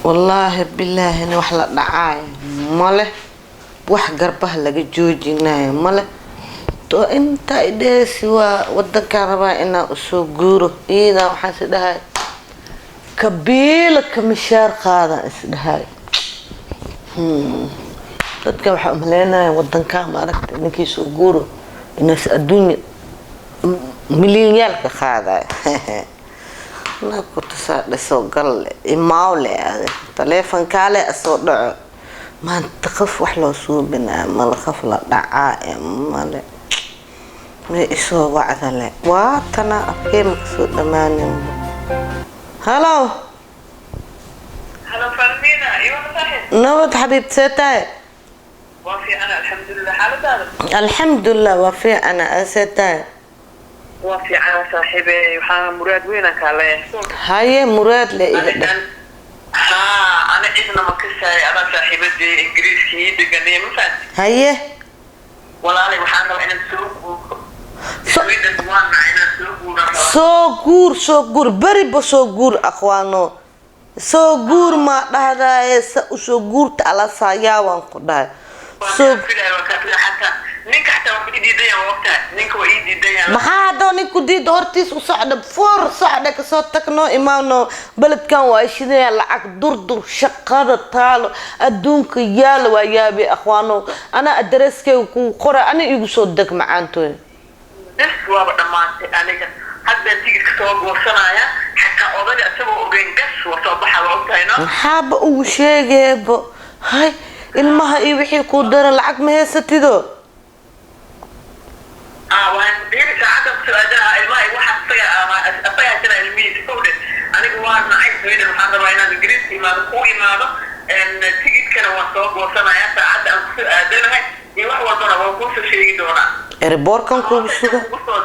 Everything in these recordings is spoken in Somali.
Wallaahi bilaahina wax la dhacaayo male, wax garbaha laga joojinayo male. To intaa idheesi waa wadankaan rabaa inaan usoo guuro. Iidaa waxaan is dhahay kabiila ka mishaar qaadan is dhahay. Dadka waxaa umaleynaya wadankaa, maaragta, ninkii soo guuro inaas adduunya milyaanyaalka qaadayo. Nakutusaa dhisoo galle imaawle ade taleefonkaale asoo dhaco. Maanta qof wax loo suubinaa male, qof la dhacaa ee male. May isoo wacdale, waa tana afkee ma kasoo dhammaaninba. Halo. Halo Farmina, iyo saaxiib. Nabad xabiibti, see tahay? Waa fiican, alxamdulilah. Xaaladaada? Alxamdulilah, waa fiicana. See tahay? Waa fiican saaxiibe, waxaa muraad weynaan kaa leeyahay. Haye, muraad le iga dheh. Haa, ana cidna ma kasaayo, adaa saaxiibadii Ingiriiska ii deganay, ma fahanti? Haye. Walaalay, waxaan rabaa inaan soo guuro. Sweden waana inaan soo guuraan rabaa. Soo guur, soo guur, beriba soo guur. Aqwaano soo guur maa dhahdaaye, sa usoo guurta alasayaawaan ku dhahay. Waan soo kaa filaya, waan kaa filaya. Xataa ninka xataa waa ii diidan yahay, waa ogtahay, ninka waa ii diidan yahay. Maxaa haddoo ninku diida? Hortiis u socda, foor socda, kasoo tagnoo imaano. Beledkan waa shidaya, lacag durdur, shaqada taalo, adduunka yaalo. Waa yaabi akhwaano, anaa adareskeyga kuu qora, ana igu soo deg macaantooy. Bes, waaba dhammaantay. Aniga haddaan tigidka soo goosanaya, xataa odaga isagoo ogeyn gas waa soo baxa, waa ogtahay, no? Maxaaba ugu sheegeebo? Hay, ilmaha iyo wixii kuu daran, lacag ma haysatido. Ah, waan biiri saacadan kusoo aadanaha ilmaha iyo waxa isaga asaga haysana ilmihiisa kowdhe. Aniga waa nacay Sweden, waxaan rabaa inaan Ingiriiska imaado, kuu imaado. Tigidkana waan soo goosanaya saacadda aan kusoo aadanahay iyo wax walbana waan kuusoo sheegi doonaa. Airportkan kugu suga. Kugu soo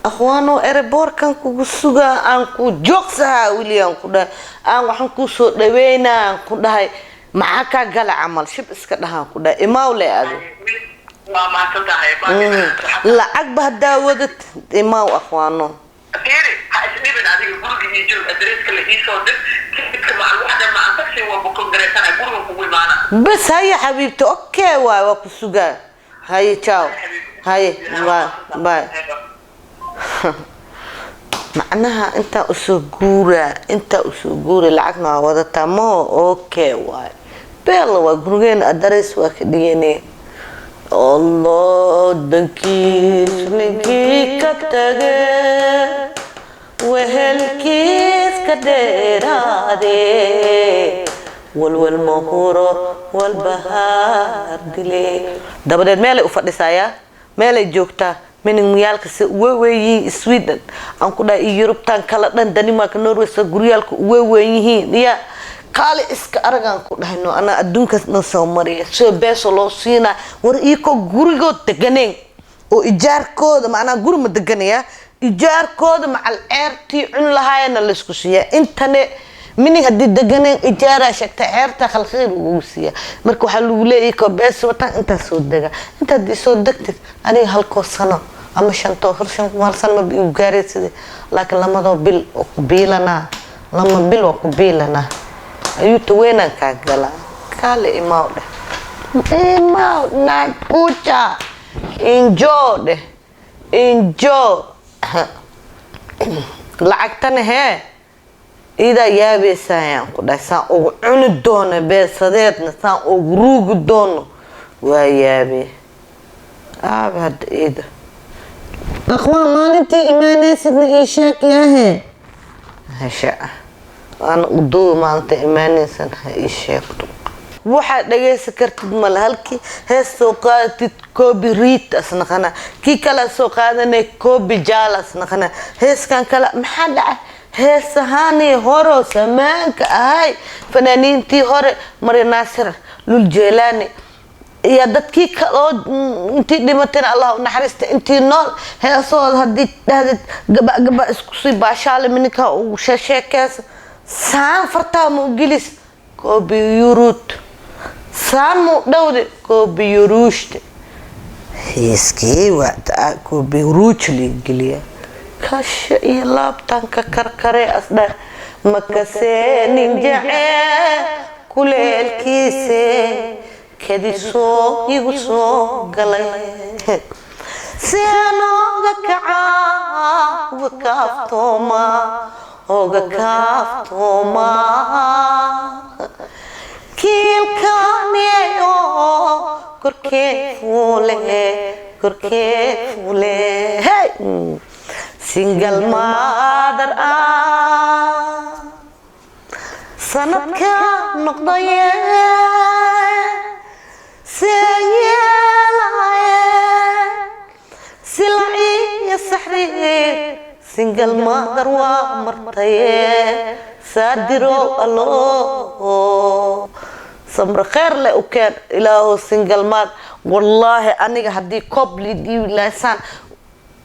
Akhwaano, airportkan kugu sugaa, aan ku joogsahaa weli, aan ku dhahay, aan waxaan kuu soo dhaweynaa, aan ku dhahay, maxaa kaa gala camal, shib iska dhahaan ku dhahay, imaaw le adi. Waa mahadsan tahay. Lacagba haddaa wadat, imaaw akhwaano. Fiiri, ha isdhibin adiga, guriga ii joog, adreeska la ii soo dir, tigidka macal waxda macal taxi waa booking garaysana, guriga kugu imaana. Bas, haye xabiibti, okay waay, waa ku sugaa. Haye, ciao, haye, bye bye. Macnaha intaa usoo guuraa, intaa usoo guura, lacagna waa wadataa maho? Okay waay, beela waa gurigeena, adareys waa ka dhiganay. Allah dankiis ninkii ka tage, wehelkiis ka dheeraade, walwal mahuro, walbahaar dile. Dabadeed meelay u fadhisayaa, meelay joogtaa, minimuyaalka se uweweyn yihiin Sweden, aan ku dhahay, iyo Yurubtan kala dhan, Denmark, Norway, se guryaalka uweweyn yihiin ya kaali iska aragaan ku dhahayno. Anaa adduunkaas noo soo mariya, soo beeso loo siinaa. War iikoo gurigood deganeen oo ijaarkooda, macnaha guri ma deganaya, ijaarkooda macal ceertii cun lahaayana laysku siiyaa. Intane mini haddii deganeen, ijaaraa sheegta, ceerta khalkhiir ugu siiya. Marka waxaa lagu leeyahay koo bees wataan intaa soo dega. Inta haddii soo degtid, aniga halkoo sano ama shantoo hor shan hal sano maba igu gaarey sidii, laakiin lamadoo bil oo ku biilanaa, 2 bil oo ku biilanaa, ayuu taweynaan kaa galaa. Kaale imaaw dheh, imaaw nakuja, enjoy dheh, enjoy. Lacagtana hee iidaa yaabeysayaan ku dhahay, saan ugu cuni doono beesadeedna, saan ugu ruugi doono, waa yaabee. Aabe hadda iida aqwaan, maalintii imaanaysidna ii sheeg yaahe. Hesha waana uduuba, maalinta imaanaysan ha ii sheegto. Waxaad dhagaysan kartid male, halkii hees soo qaadatid copyright as naqana, kii kale soo qaadanay copy jaalas naqana. Heeskan kale maxaa dhacay? Heesahaanii horo samaanka ahay, fanaaniintii hore, Mari Naasir, Lul Jeelaani iyo dadkii kaloo intii dhimatayna Allah u naxariista, intii nool heesahooda haddii dhahdid gaba gaba isku sii baashaale, mininka ugu sheesheekeesa, saan fartaa ma u gelis, copyright, saan mu dhowde, copyright. Heeskii waa copyright la geliya, kasha iyo laabtanka karkaree asdha. Makaseenin jeceel kuleelkiise kadisoo igu soo galay, si aan oga kacaa, uga kaaftooma, oga kaaftooma kiilkaneyo korkee fuule, korkee fuule. Hey! Single mother ah sanadka noqdaye, see yeelaye silaciyo saxriir. Single mother waa martaye, saadiro allo samre kheer le u keen ilaaho. Single mother, wallaahi aniga haddii koob lii dhiibi lahaysaan,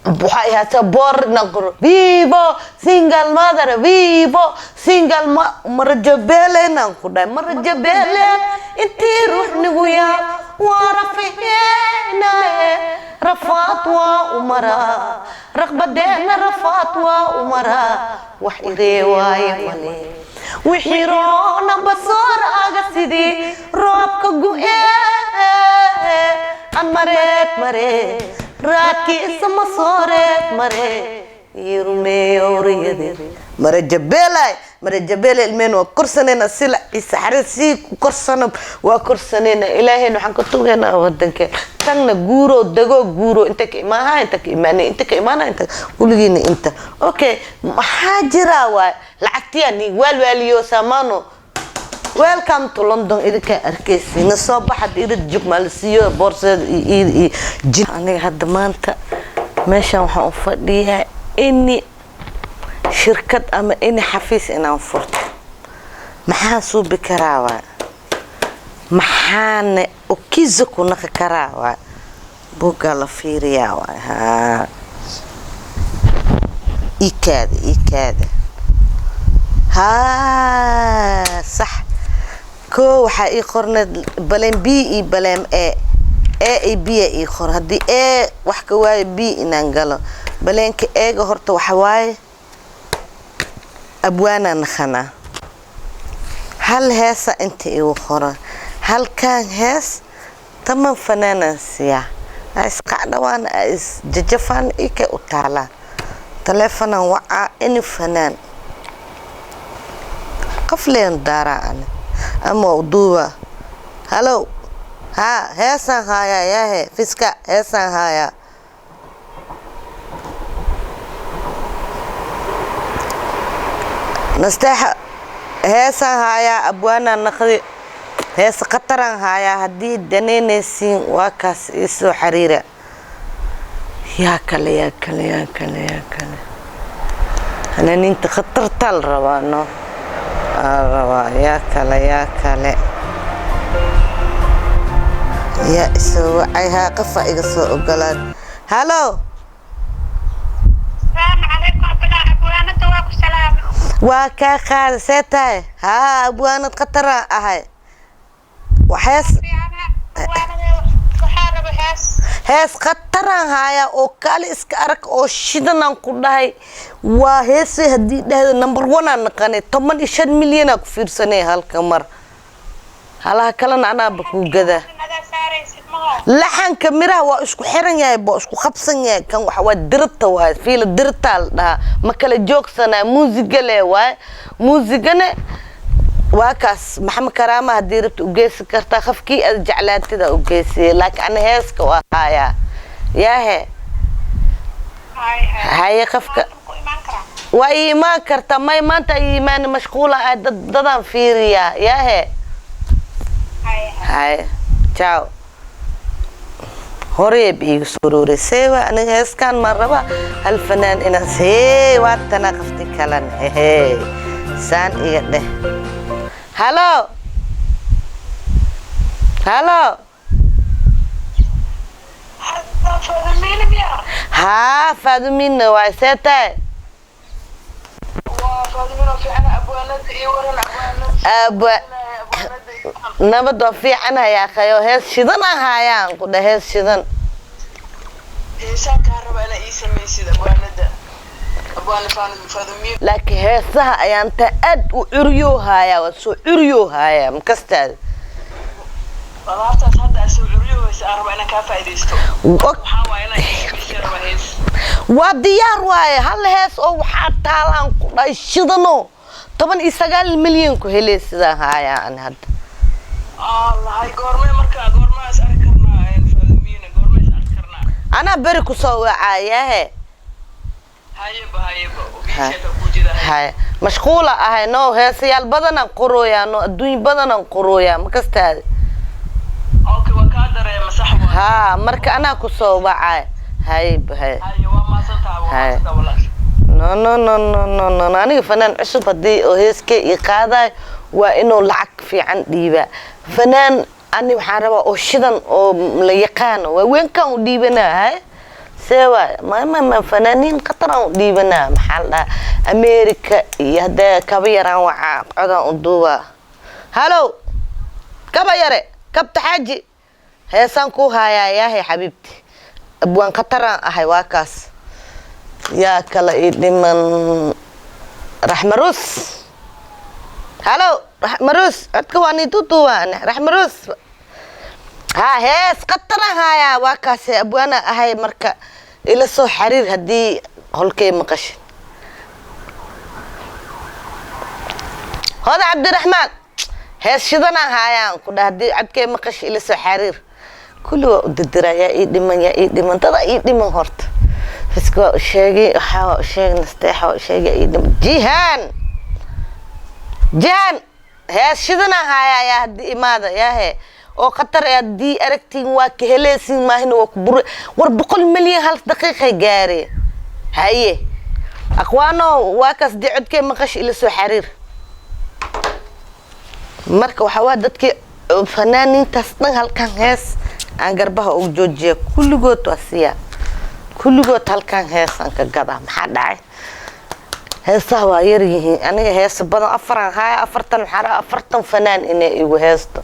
waxay ahaataa boor inaan qoro: "Vivo single mother, vivo single ma." Marajabeelen aan ku dhahay, marajabeelen intii ruux nigu yaa waa rafiheenaye, rafaad waa umaraa raqbadeena, rafaad waa umaraa, wax iree waaye male. Wixii roona basoor aga sidii roobka gu'ee, aan mareed maree raadkiisa ma sooreed mare irumeeyo. Marajabeelay, marajabeelay, ilmeen waa korsanayna, sila isaxare sii ku korsano waa korsanayna. Ilaahayna waxaan ka tugaynaa wadankeen tagna, guuro dego, guuro inta ka imaaha, inta ka imaanay, inta ka imaana, inta kuligiina inta. Okay, maxaa jira waay? Lacagtiyaa ni waalwaaliyo saamaano. Welcome to London. Idinkaa arkaysiina soo baxad irid jug maalisiiyo boorseed iyo iyo jin. Aniga hadda maanta meeshan waxaan u fadhiyaa ini shirkad ama ini xafiis inaan furto. Maxaan suubi karaa waay? Maxaana okiza ku naqi karaa waay? Buuggaa la fiiriyaa waay. Haa, ikaada, ikaada. Haa, sax. Koo waxaa ii qorneed plan B iyo plan A. A iyo B a ii qor. Haddii A wax ka waayo, B inaan galo. Plan-ka A-ga horta waxa waaye abwaanaa naqanaa. Hal heesa inta igu qoran, halkan hees 10 fanaanaan siyaa, a isqacdhawaan, a isjajafaan, ikay u taalaa. Taleefanaan wacaa ini fanaan qof leen daaraa ani ama uduuba: "Halow, haa, heesaan haayaa, yaahe fiska, heesaan haayaa." Nasteexa, heesaan haayaa, abwaanaa naqdi, heese khataraan haayaa, haddii danaynaysiin waa kaas, iisoo xariira. Yaa kale, yaa kale, yaa kale, yaa kale? Fanaaniinta khatartaa la rabaa, no aa rabaa. Yaa kale, yaa kale, yaa isoo wacay? Haa, qafa iga soo ogolaad. Halo. Salaamu calaykum, abala abwaanada, waa ku salaamay. Waa kaa qaada. See tahay? Haa, abwaanad khataraan ahay. Hees. Fiicana abwaanada, waxaa raba hees. Hees khataraan haayaa oo kaali iska arag oo shidanaan ku dhahay. Waa heese haddii dhahda number one aan naqanay, 15 milyanaa ku fiirsanay halka mar. Halaha kalena anaaba kuu gadaa. Adaa saaraysid maho? Laxanka, miraha waa isku xiran yahay, waa isku qabsan yahay. Kan waxa waa dirita waay, fiila diritaa la dhahaa, ma kala joogsanaa. Muusiga le waay, muusigana waa kaas. Maxamed Karaama haddii rabta u geysan kartaa, qafkii aad jeclaatida u geysiye, laakiin ana heeska waa haayaa yaahe. Hay hay. Haye, qafka ku imaan karaa? Waa ii imaan kartaa. May, maanta ii imaan, mashquula ah, dad dadaan fiiriyaa yaahe. Hay hay. Haye, ciao. Horeyb iigu soo rooray sewa. Aniga heeskaan maan rabaa hal fanaan inaan hee waatana qafti kalan hehe saan iga dheh. Halo, halo. Fadumina miyaa? Haa, Faadumina waay. See tahay? Waa Faadumino fiican, abwaanada iyo waran abwaanada. Abwa Abwaanada iyo nabad, waa fiicanayaa kayo. Hees shidan ahaayaan ku dheh, hees shidan. Heesaan kaa raba inaa ii samaysid, abwaanada. Abwaane Faadumiin. Laakiin heesaha ayaan taa aad u curyoo haayaa, waa soo curyoo haayaa makastaada. Alaabtaas hadda aad soo curiyooysa aan rabaa inaan kaa faa'iidaysto. Waxaa waaye inaan ii rabaa hees. Waa diyaar waaye. Hal hees oo waxaa taalaan ku dhahay shidano 19 milyan ku helay sidaan haayaa ani hadda. Allahay, goormee marka, goormaa is arki karnaa, Faadumiina? Goormee is arki karnaa? Anaa beri kusoo wacaayahe. Hayeba, hayeba, ogeysheeka ku jira. Hay, mashquula ahay no, heesayaal badanaan qorooyaa no, adduun badanaan qorooyaa makastaada. Okay, waa kaa dareema, sax waaye. Haa, marka anaa kusoo wacaay. Hayba hay. Haye, waa mahadsantahay, waa Haye. mahadsantahay walaal. No, no, no, no, no, no, no. Aniga fanaan cusub haddii oo heeskee ii qaadayo waa inuu lacag fiican dhiibaa. Fanaan ani waxaan rabaa oo shidan oo la yaqaano, waaweynkaan u dhiibanaa. Hay, see waay? Ma fanaaniin khataraan u dhiibanaa. Maxaa la dhahaa, America iyo haddee kaba yaraan wacaa, codaan u duubaa. Halow, kaba yare, kabta xaaji, heesaan kuu haayaa yaahay xabiibti, abwaan khataraan ahay. Waa kaas. Yaa kala ii dhiman? Raxmaruus. Halo, Raxmaruus, codka waa nii duuduubaan. Raxmaruus, ha, hees khataran haayaa, waa kaase, abwaana ahay. Marka ila soo xariir haddii holkay maqashin. Hoda Cabdiraxmaan, hees shidanaan haayaan ku dhah, haddii codkay maqashin ila soo xariir. Kulli waa u didiraa. Yaa ii dhiman? Yaa ii dhiman? Dada ii dhiman horta. Fiska waa u sheegay, waxaa waa u sheegay, nasteexa waa u sheegay. Ii dhiman Jihaan. Jihaan, hees shidanaan haayaa yaa haddii imaada yaahe oo khatar eh, haddii aragtiin waa ka heleysin maahina waa ku bur war 100 milyan hal daqiiqay gaareen. Haye aqwaano, waa kaas, dii codkay maqash ila soo xariir. Marka waxaa waa dadkii fanaaniintaas dhan halkan hees aan garbaha ugu joojiya. Kulligood waa siyaa, kulligood halkan hees aan ka gadaa. Maxaa dhacay? Heesaha waa yar yihiin. Aniga heesa badan afaraan haaya, 40 waxaa rabaa 40 fanaan inay igu heesto.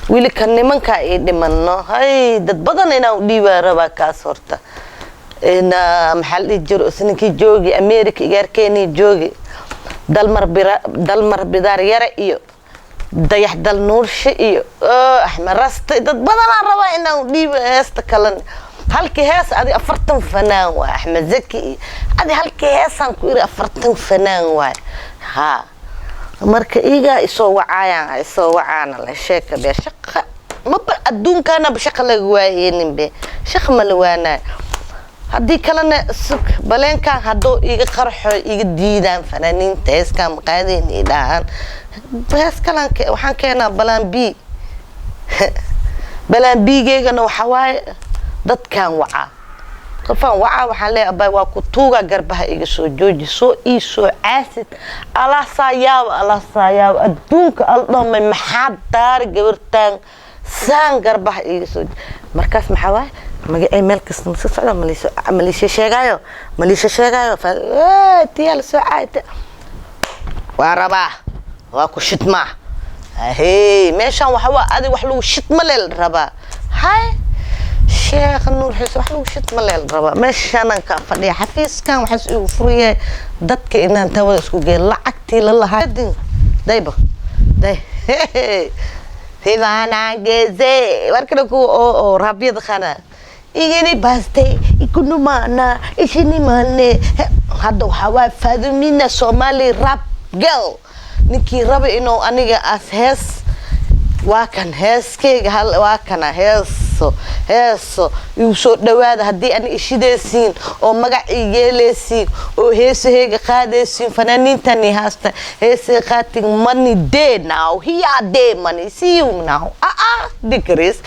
Weli ka nimankaa ii dhimano. Hay, dad badan inaan u dhiibaa rabaa kaas horta. Ina maxaa la dhihi jiro, isninkii joogi America, igaarkeenii joogi, Dalmar bira, Dalmar Bidaar Yare iyo Dayax Dal Nuurshe iyo Axmed Raste, dad badanaa rabaa inaan u dhiibo heesta kalena. Halkii hees adi 40 fanaan waay. Axmed Zaki iyo adi halkii heesaan ku iri 40 fanaan waay. Ha, marka iigaa isoo wacaayaan, ha isoo wacaana la sheeka be. Shaqa maba adduunkaanaba shaqa laga waayeenin be, shaqa ma la waanayo. Haddii kalena sug baleenkan hadduu iga qarxo, iga diidaan fanaaniinta, heeskaan maqaadeen i dhahaan, hees kalaan waxaan keenaa plan B. Plan B-geygana waxaa waaye dadkaan wacaa, qofaan wacaa, waxaan leeyahay: "Abay, waa ku tuugaa, garbaha iga soo jooji, soo ii soo caasid." Alaasaa yaaba, alaasaa yaaba adduunka aldhamay, maxaa daari gabartaan saan garbaha iga soo. Markaas maxaa waaye magacay meel kasta masa socda, maliisho maliisho sheegaayo, maliisho sheegaayo, tiyaa la soo caay waa rabaa, waa ku shidmaa. Ahey, meeshaan waxa waa adi wax lagu shidma leel rabaa. Hay, Sheekh Nuur Xuse, wax lagu shidma leel rabaa. Meeshaanaan kaa fadhiya, xafiiskan waxaas igu furyahay dadka inaan tawada isku geeyo lacagtii la lahaa. Dayba day Sivanageze markana kuwa oo raabyada qana igini baastay ikunumana ishinimane. Hadda waxaa waay Faadumina Somali rap girl. Ninkii raba inuu aniga as hees, waa kan heeskeyga hal, waa kana heeso, heeso igu soo dhawaada. Haddii ani ishidaysiin oo magac ii yeelaysiin oo heesaheyga qaadaysiin, fanaaniintani haasta heesay qaatin. Money day now here, day money, see you now. Ah ah, dikris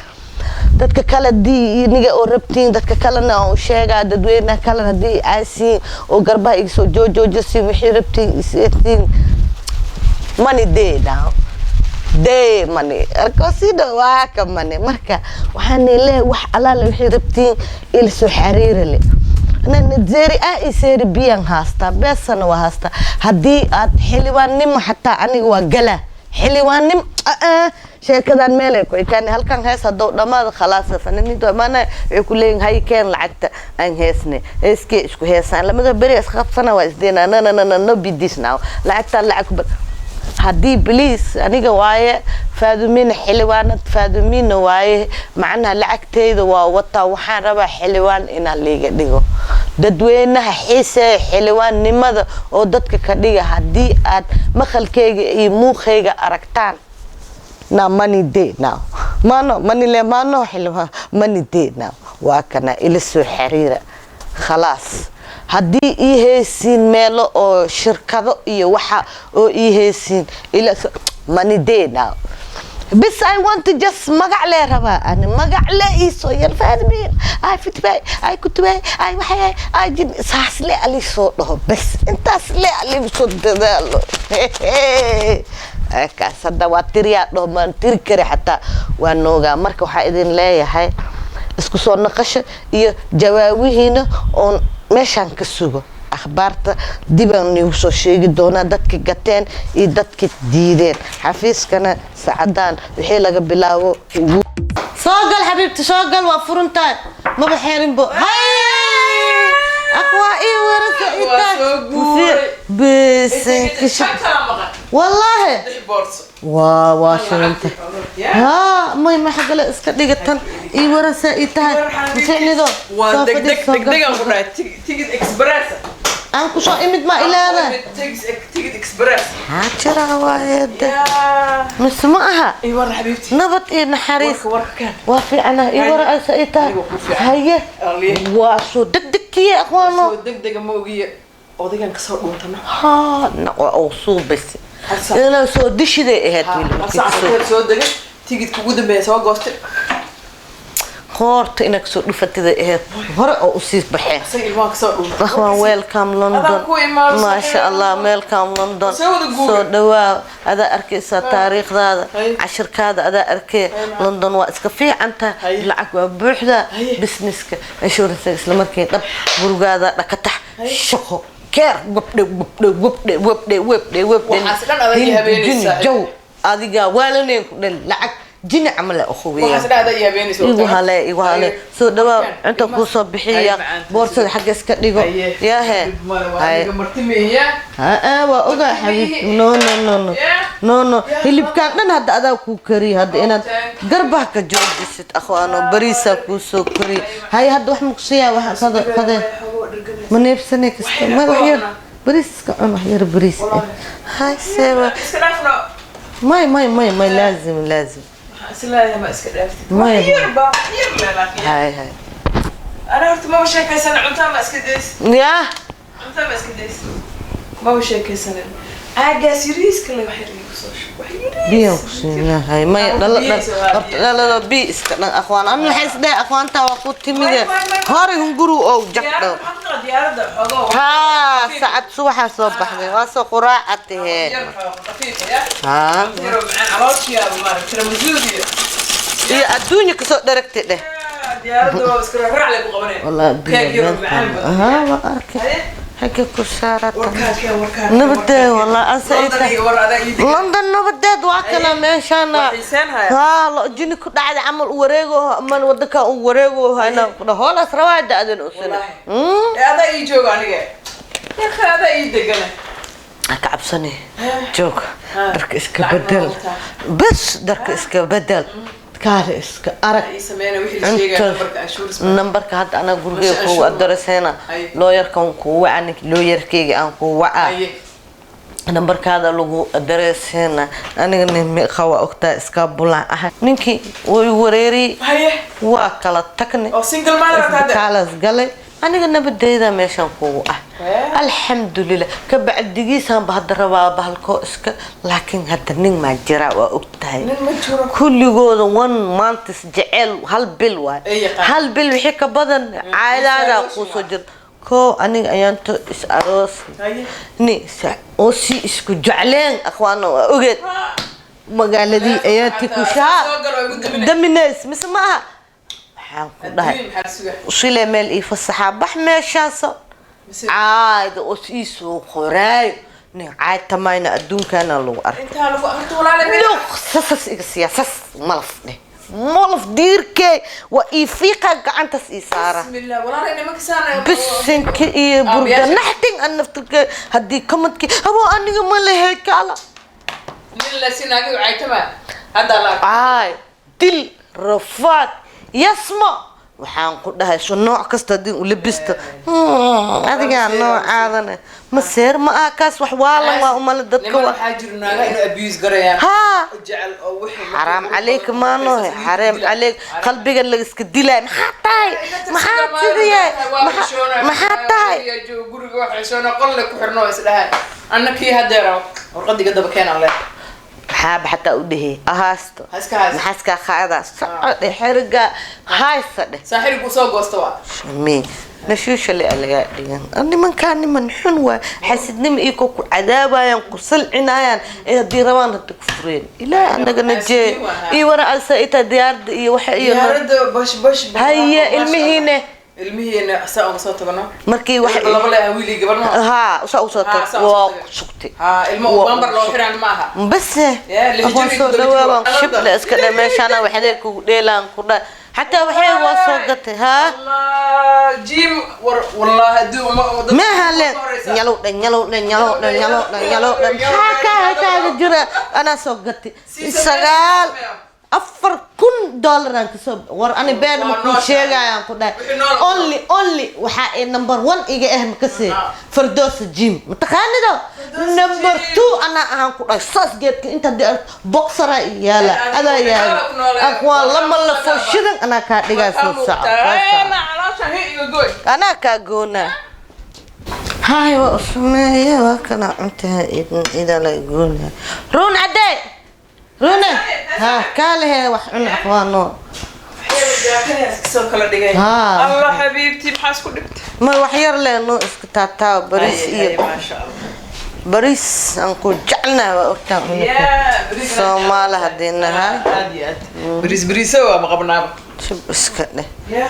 dadka kale haddii iniga oo rabtiin, dadka kalena oo sheegaa, dadweynaha kalena haddii aasiin oo garbaha iga soo joojoojisiin, wixii rabtiin isiin. Money day now, day money arkosido, waa ka money. Marka waxaan leeyahay wax alaala wixii rabtiin ila soo xariira le. Serie A iyo Serie B aan haastaa, beesana waa haastaa. Haddii aad xildhibaannimo xataa aniga waa galaa. Xildhibaanim sheekadan meelay ku ekaan. Halkan hees haddou dhammaado, khalaas, fanaaniintu imaanaya, waxay ku leeyihin: "Hay, keen lacagta aan heesne." Heeskee isku heesaan, lamada beri iska qabsana, waa isdeenaa. No, no, no, no, no, be this now. Lacagtaan lacag ku haddii, please, aniga waaye Faadumina, xildhibaanad Faadumina waaye. Macnaha lacagteyda waa wataa. Waxaan rabaa xildhibaan inaan liiga dhigo. Dadweynaha xiiseeya xildhibaannimada oo dadka ka dhiga, haddii aad maqalkeyga iyo muuqayga aragtaan, now money day now, mano money le mano xildhibaan money day now. Waa kana, ila soo xiriira. Khalaas, haddii ii haysiin meelo oo shirkado iyo waxa oo ii haysiin, ila money day now. Bis I want to just magac lee rabaa ani, magac le iisoo yar, Faadmiin ay fitbay ay kutubay ay waxay ay jin saas le ali soo dhaho. Bes intaas le ali soo dadaalo. Kaas hadda waa tiriyaa dhaho, maan tiri kari xataa, waa noogaa. Marka waxaa idin leeyahay isku soo naqasho iyo jawaabihiina oon meeshaan ka sugo. Akhbaarta dibaan nigu soo sheegi doonaa, dadki gateen iyo dadki diideen. Xafiiskana sacadaan wixii laga bilaabo. Soo gal xabiibti, soo gal, waa furuntahay, maba xeerinbo. Hay aqwaa ii warasa. Waa soo guuray. Bisinka, wallaahi waa shilanta. Haa, may maxa kale iska dhigatan ii warasa ii tahay maficnido. Waa Soo degdeg. fadhiis, soo gal. Degdegan ku dhahay, tigid express. Aan kusoo imid ma ilaada. Tigid express. Maxaa jira waaye de? Yaa. Mise ma aha? Ii war, xabiibti. Nabad iyo naxariis. Warka, warka kan. Waa fiicana, ii wara aysa ii tahay. Aniga ku fiican. Haye. Aliye. Waa soo degdegtiye, aqwaano. Soo degdega ma ogiye, odaygan kasoo dhuuntana. Haa, waa oo suubis. Hal saac. Inaa soo dishiday ahayd weli Hal markii saac kasoo ka soo degay, tigidka ugu dambeeya soo goostay. Qoorta inaa kasoo dhufatida ahayd hore oo usii baxeen. Isaga ilmaha kasoo dhuuntay. Akhwaan, welcome London. Adaan ku imaado. Maasha Allah, welcome London. Soo wada guuray. Soo dhawaa, adaa arkaysaa taariikhdaada, Hay. cashirkaada adaa arkay. London waa iska fiican tahay. Hay. Lacag waa buuxdaa. Hay. Businesska, insurance isla markii dhab, gurigaada dhakatax, shaqo keer, wabdhe wabdhe wabdhe wabdhe wabdhe wabdhe. Waxaas dhan adaa ii Hindi, habeenaysaa. jini, jaw adiga waalaneen ku dhan lacag jini camal ah ukhubiya. Waxaas dhacda iyo habeenaysa. Igu hale, igu hale, soo dhawaa, cunta kuu soo bixiya, boorsada xagga iska dhigo. Yaahe. Hay. Martimiya. Haa, waa ogaa xabiibti. No, no, no, no, no, no, hilibkaan dhan hadda adaa kuu kariya. Hadda inaad garbaha ka joojisid, akhwaano, bariisaa kuu soo kariya. Hay, hadda wax makusiiyaa? Wax kade kade ma neebsane kasta ma wax yar bariis iska cun, wax yar bariis eh. Hay, seeba. Iska dhaafno. May, may, may, may, laazim, laazim. Waxaan isleeyahay ma iska dhaaftid. Maya. Wax yar baa, wax yar le laakiin. Hay, hay. Ana horta maba sheekaysanin, cuntaa ma iska days. Yaa. Cuntaa ma iska days, maba sheekaysanin. Caagaas yariiska le wax yar iigu soo shub, wax yariis. Biyo ku siinahay may dhalo Biyo dhan. soo haa, Horta biyo. dhalado biyo iska dhan, akhwaan. An waxay isdhahay akhwaantaa waa ku timide. May, may, may. Hore hunguru ow jagdho. Diyaaradda maxaa ku taqa? Diyaaradda xogoo wax Haa, khafiif. Sacad subaxaa soo baxday, waa soo quraaca tahee. Yar xoogo khafiif ya. Haa. Yar oo macaan calooshiyaaba maaragtay tiramisu iyo Iyo adduunya kasoo dharagtay dheh. Diyaaradda waa iska raac lay ku qabanaya. Wallahi. Keeg yar oo macaan badan. Haa, waa arkay. Haye. Xagga ku saarata. Warkaakee, warkaakee? Nabadee, wallahi asa London iyo war adaa ii degan. London nabadeed waa kana meeshaana. Waa xiiseen haya. Haa, lo jini ku dhacday camal u wareego man wadanka u wareego hayna ku dhaho hoolaas rabaa da'dan u sina. Wallaahi. Ee, adaa ii jooga aniga. Yarka adaa ii degana. Ha ka cabsani, joog. Ha. Dharka iska Lacag ma bedel. wataa. Bes dharka iska bedel, kaale iska arag. Ii sameeyna wixii la sheegaya, nambarka insurance. Nambarka hadda anaa gurigeyga Masha kugu inshuur. adoreseena. Haye. Looyarkan kuu waca, ninki looyarkeyga aan kuu wacaa. Haye. Nambarkaada lagu adoreseena. Aniga nin meeqa waa ogtaa, iska bulaan ahay. Ninkii way wareeriyey. Haye. Waa kala tagnay. Oo single man rabtaa hadda? Isbitaalaas galay. Aniga nabadeyda meeshan kugu ah. Wee. Alxamdulilah, ka bacdigiisaanba hadda rabaa bahalkoo iska, laakiin hadda nin maa jira, waa ogtahay. Nin ma jiro. Kulligooda one month jecel, hal bil waay. Ay yaqaan. Hal bil wixii ka badan caadaadaa Is aroos kuusoo waay. jira koo. Aniga ayaanto is aroos Haye. ni oo si isku jecleen, akhwaano, waa ogeed. Magaaladii ayaa ti ku shaa Soo galo, igu daminay. daminays mise ma aha? Waxaan ku dhahay Adduun maxaa la sugaa? Shile meel ii fasaxaa, bax meeshaaso Mise caayda oo ii soo qoraayo. Nin caaytamayna adduunkaana lagu arkay. Intaa lagu horta, walaale, meel Luq sasas iga siiya, sas malaf dheh, malaf diirkee waa ii fiiqa, gacantas ii saara. Bismillah, walaale, nimanka saana. Bisinka iyo burga. Aabayaasha. Naxdin an naftirka haddii kamadki abo aniga ma lehe kaala. Nin la sinaagi caytama hadda la arko. Ay, dil rafaad yasmo, waxaan ku dhahay sho nooc kasta haddii u labisto. Adigaa noocaadana maseer ma ah, kaas wax waalan waa umale dadka. Niman Waa waxaa jiro naaga inuu abuse garayaan haa jecel oo wixii xaraam calayka maanohe, xaraam calayk, qalbiga la iska dilaay. Maxaa tahay? Maxaa sidayahay? Maxaa tahay? Guriga wax xishoona, qolle ku xirno, is dhahaan anna kii hadeera warqadiga daba keenan leh. Maxaaba xataa u dhehe ahaasto. Ha iska haysto. Maxaa iskaa qaadaa? Soco dheh, xeriga haysa dheh. Saaxiibku soo goosta waa. Shami nashuusha le lagaa dhigan. Nimankaa niman xun waay, xasidnimo iyo ko ku cadaabayaan, ku salcinayaan, ee haddii rabaan hadda ku fureen. Ilaah anaga najee iyo wara alsa itaa diyaarada iyo waxa iyo Diyaaradda bash bash. Haye, ilmihiine. Ilmihiina saa uga soo tagno. Markii wax laba le wiil iyo gabarna. Haa, saa usoo Haa, tag saa usoo waa tag. ku sugtay. Haa, ilmo Waa bambar loo u xiraan ma aha. Bas. Ya, lix aqoon jir soo iyo toddoba jir dhawaabaan waa shible iska dhe meeshaana waxday kugu dheelaan ku dha xataa waxay waa soo gatay haa. Allah, jim war wallahi hadii uma Maaha le nyalow dhan, nyalow dhan, nyalow dhan, nyalow dhan, nyalow dhan, maxaa kaa kaaga jira? Anaa soo gatay 9 4000 dollar aan kasoo war ani been ma kuu sheegayaan ku dhahay. Wixii nool. Only only waxaa ee number one iga ah makasee Firdoosa Gym, mataqaanido? Firdoosa Number Gym. two anaa ahaan ku dhahay, saas geedka inta haddii aragto boxera yaala adaa yaala aqwaan lama lafo shidan anaa kaa dhigaa, soo soco, soo soco. Anaa kaa goonaa haay, waa usameeye, waa kana cuntaha idala goonaa. Ruun cadee, rune ha kaa lehe wax cun aqwaano. Soo kala dhigay. Haa. Allah, xabiibti, maxaa isku dhibtay? Ma wax yar leh noo iska taataa bariis iyo Maasha Allah. Bariis aan ku jecelnahay waa ogtaa cunaka. Yaa, bariis. Soomaali haddii nahay. Aad iyo aad bariis bariisa waa ma qabnaaba. Shib iska dheh. Ya.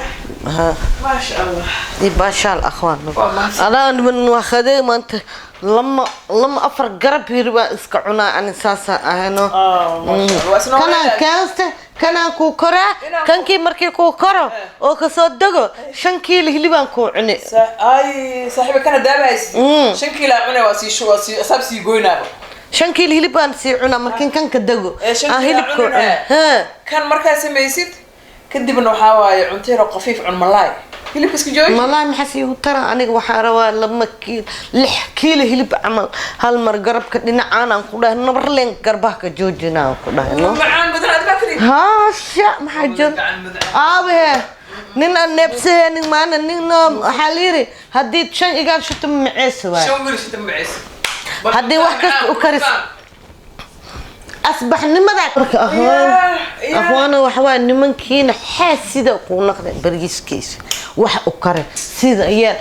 Ha. Maasha Allah. Iyo baashaal akhwaan. Waa mahadsan. Adaa niman waa khadey maanta lama lama afar garab hiribaa iska cunaa ani saasaan ahayno. Waa isna. Kanaan keenste, kanaan kuu koraa. Kankii markii kuu koro oo kasoo dego 5 kiilo hilibaan kuu cuni. Ay saaxiiba, kana daabahays. 5 kiilo cune, waa sii waa sii asaab sii goynaaba. 5 kiilo hilibaan sii cunaa markiin kanka dego. Ee, 5 aan kiilo hilib kuu cunina. cuni. Haa. Kan markaa samaysid kadibna waxaa waaye cunto yar oo khafiif cun, malaay hilibka iska jooji. Malaay maxaa sii ugu tara? Aniga waxaa rabaa 2 kiilo, 6 kiilo hilib camal hal mar garabka dhinacaan aan ku dhahay nabarleen garbaha ka joojina aan ku dhahay no. Macaan badan aad baa kari. Haasha, maxaa jiro? Gacan badan. Aabahe nin aan neebsaheenin maana nin waxaa la yidhi haddii shan igaar shito maceesa waay. Shan wiil shita maciis. Haddii wax kasta u karis. Asbaxnimada marka ahwaan ahwaana waxa waay nimankiina xaasida kuu naqday bariiskiisa wax u kare sida yeel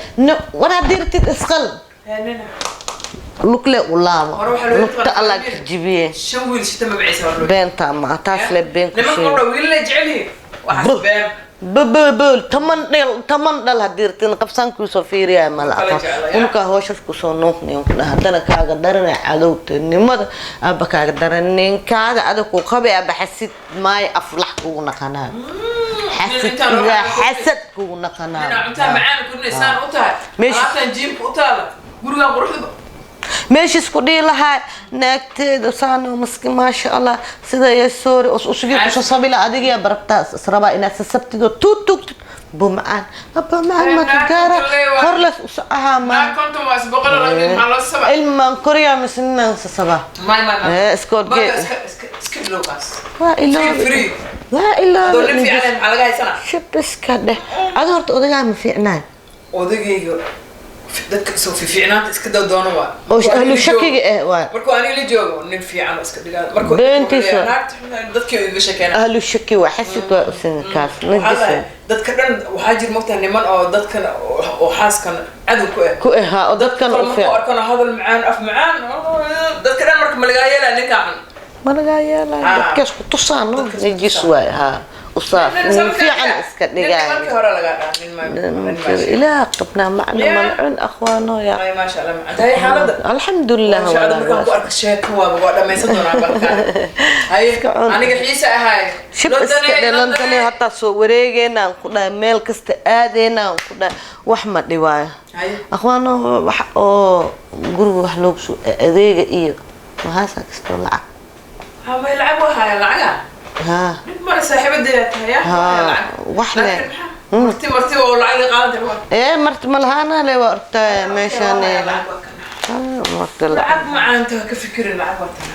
war haddii ratid isqal lugle u laabo. Hore waxaa loo lugta allah ka jibiye. Shan wiil shita maciis waa loo. Beentaa ma taas le been ku Nimanka sheeg. dhan wiilna jecel yihiin waxaas been. Bababol 10 dhal, 10 dhal haddii ratid qabsaan kuusoo fiiriyaa mala Kala aqoon. jeclaya. Unkaa hooshas kusoo nuuqnay ku dhaha haddana kaaga darana cadowtanimada aba kaaga daran ninkaaga adag ku qabay aba xasid maayo aflax kugu naqanaa xasid. Intaan Idaa waxaa xasad kugu naqanaa. Inaa cuntaa macaan korinaysaan u tahay. Meesha- Alaabtan jiimka u taala gurigan quruxda. Meesha isku dhihi lahaa naagteeda saano maski maasha Allah sida yasoori usugii kusoo sabila adigiyaa barabtaa israbaa inaad sasabtido tuutugtid bu macaan abba macaan maka gaara horles usocahaa Naa maa 50 waa isboqol maxaa loo saba. Ilmaan koriyaa mise ninaan sasabaa? May may may. Ee, iskood Marka gee. iska ilowgaas. Waa iloobi. Free. Waa Adoo nin iloobi. fiican maxaa laga haysanaa? Shib iska dheh, adi horta odagaa ma fiicnaan. Odagayga dadka soo fiicnaanta iska daw doono waa. Oo ahlu shakiga eh waa. Markuu aniga la joogo nin fiican oo iska dhigaa. Markuu Beentiisa. Naagta dadkii iga sheekeena. Ahlu shaki waa xasid waa usan kaas Waxaa najis. lahay, dadka dhan waxaa jira mogtahay niman oo dadkan oo xaaskan cadow ku ah. Ku ahaa oo dadkan Kale u markuu fiican. arkana hadal macaan, af macaan, dadka dhan marka ma lagaa yeelaa ninkaa xun. Ma lagaa yeelaya. Ah. Dadkaas ku tusaan no. Dadkaas ku Najis tusaan. waay haa. Usaaf nin fiican iska dhigaay. Markii hore lagaa dhaha nin ma nin ma. Ilaah qabnaa macna. Yeah. Malcuun akhwaano ya. Ay, maasha Allah, macaan tahay xaaladda. Alxamdulilah. Masha Allah, markaan ku walaal. arko sheeko waa dhammaysan doonaa balkaan. Haye. Iska cun. Aniga xiise ahaay. Shib iska dhe, London hataa soo wareegeenaan ku dhahay, meel kasta aadeenaan ku dhahay, wax ma dhibaayo. Haye. Akhwaano, wax oo guriga wax loogu soo adeega iyo maxaasaa kastoo lacag. Ha, may lacag waa haya lacaga. Haa. Mid male saaxiibadeeda tahay ya. Ha, wax le. Marti marti oo lacag qaadan waa. Ee, marti malahaana le, waa ortaa meeshaan. Lacag waa kana. Marti lacag. Lacag macaanta ha ka fikirin, lacag waa tan.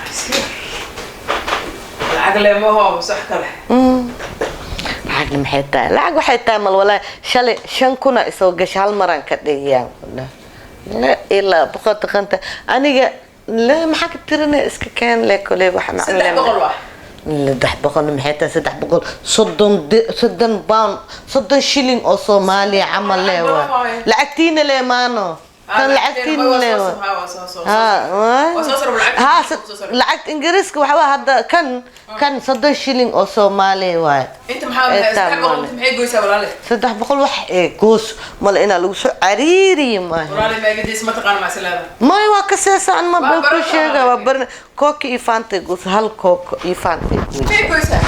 Lacag le ma ho sax kale. Lacagna maxay tahay? Lacag waxay tahay mal walaa, shalay 5000 isoo gashay, hal maraan ka dhigayaan la ilaa 100 taqanta aniga la maxaa ka tirina, iska keen le kole wax macno. 300 waa. 300 maxay tahay? 300 £30, 30 shilling oo Soomaaliya camal le waa. Lacagtiina le maano kan, lacagtiina le waa. Ha, lacagta Ingiriiska waxa waa hadda kan 30 shilling oo Soomaaliya waay. Inta maxaa 300 maxay goysaa, walaale? 300 wax ee goos male inaa lagu soo cariiriyo maaha. Walaale, maagadiis ma taqaan masalada. May, waa ka seesaan ma Waa bal ku baran. Sheega waa baran, kooka iyo Fanta goos, hal kooko iyo Fanta goos. Maxay goysaa?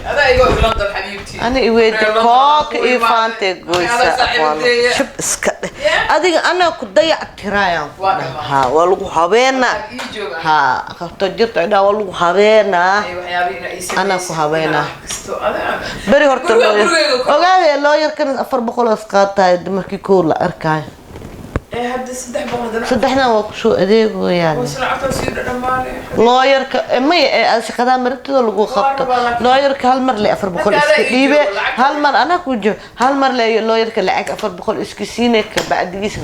Adaa iga og London, xabiibti. Ana iweydi, kooka iyo Fanta goysa, aqwaano shib iska dheh. Adiga anaa ku dayac tiraayaan. Waa dhammaan. Ha, waa lagu habeenaa. Ii jooga. Ha, qabto jirta idhaa, waa lagu habeenaa. Anaa ku habeenaa. Beri horta ogaadee looyarkan 400 is qaataay markii kow la arkaayo. Ee, hadda 300 haddana. Saddexdan waa kusoo adeegoyaan. Hoos lacagtaa sii dhadhamaanay. Looyarka may ee shaqadaa maragtida lagu qabto. Waa rabaa laakiin. Looyarka hal mar le 400 Marka iska adaa ii dhiibe. joogo, lacagta. Hal mar anaa ku joogo, hal mar le looyarka lacag 400 iska siine, kabacdigiisa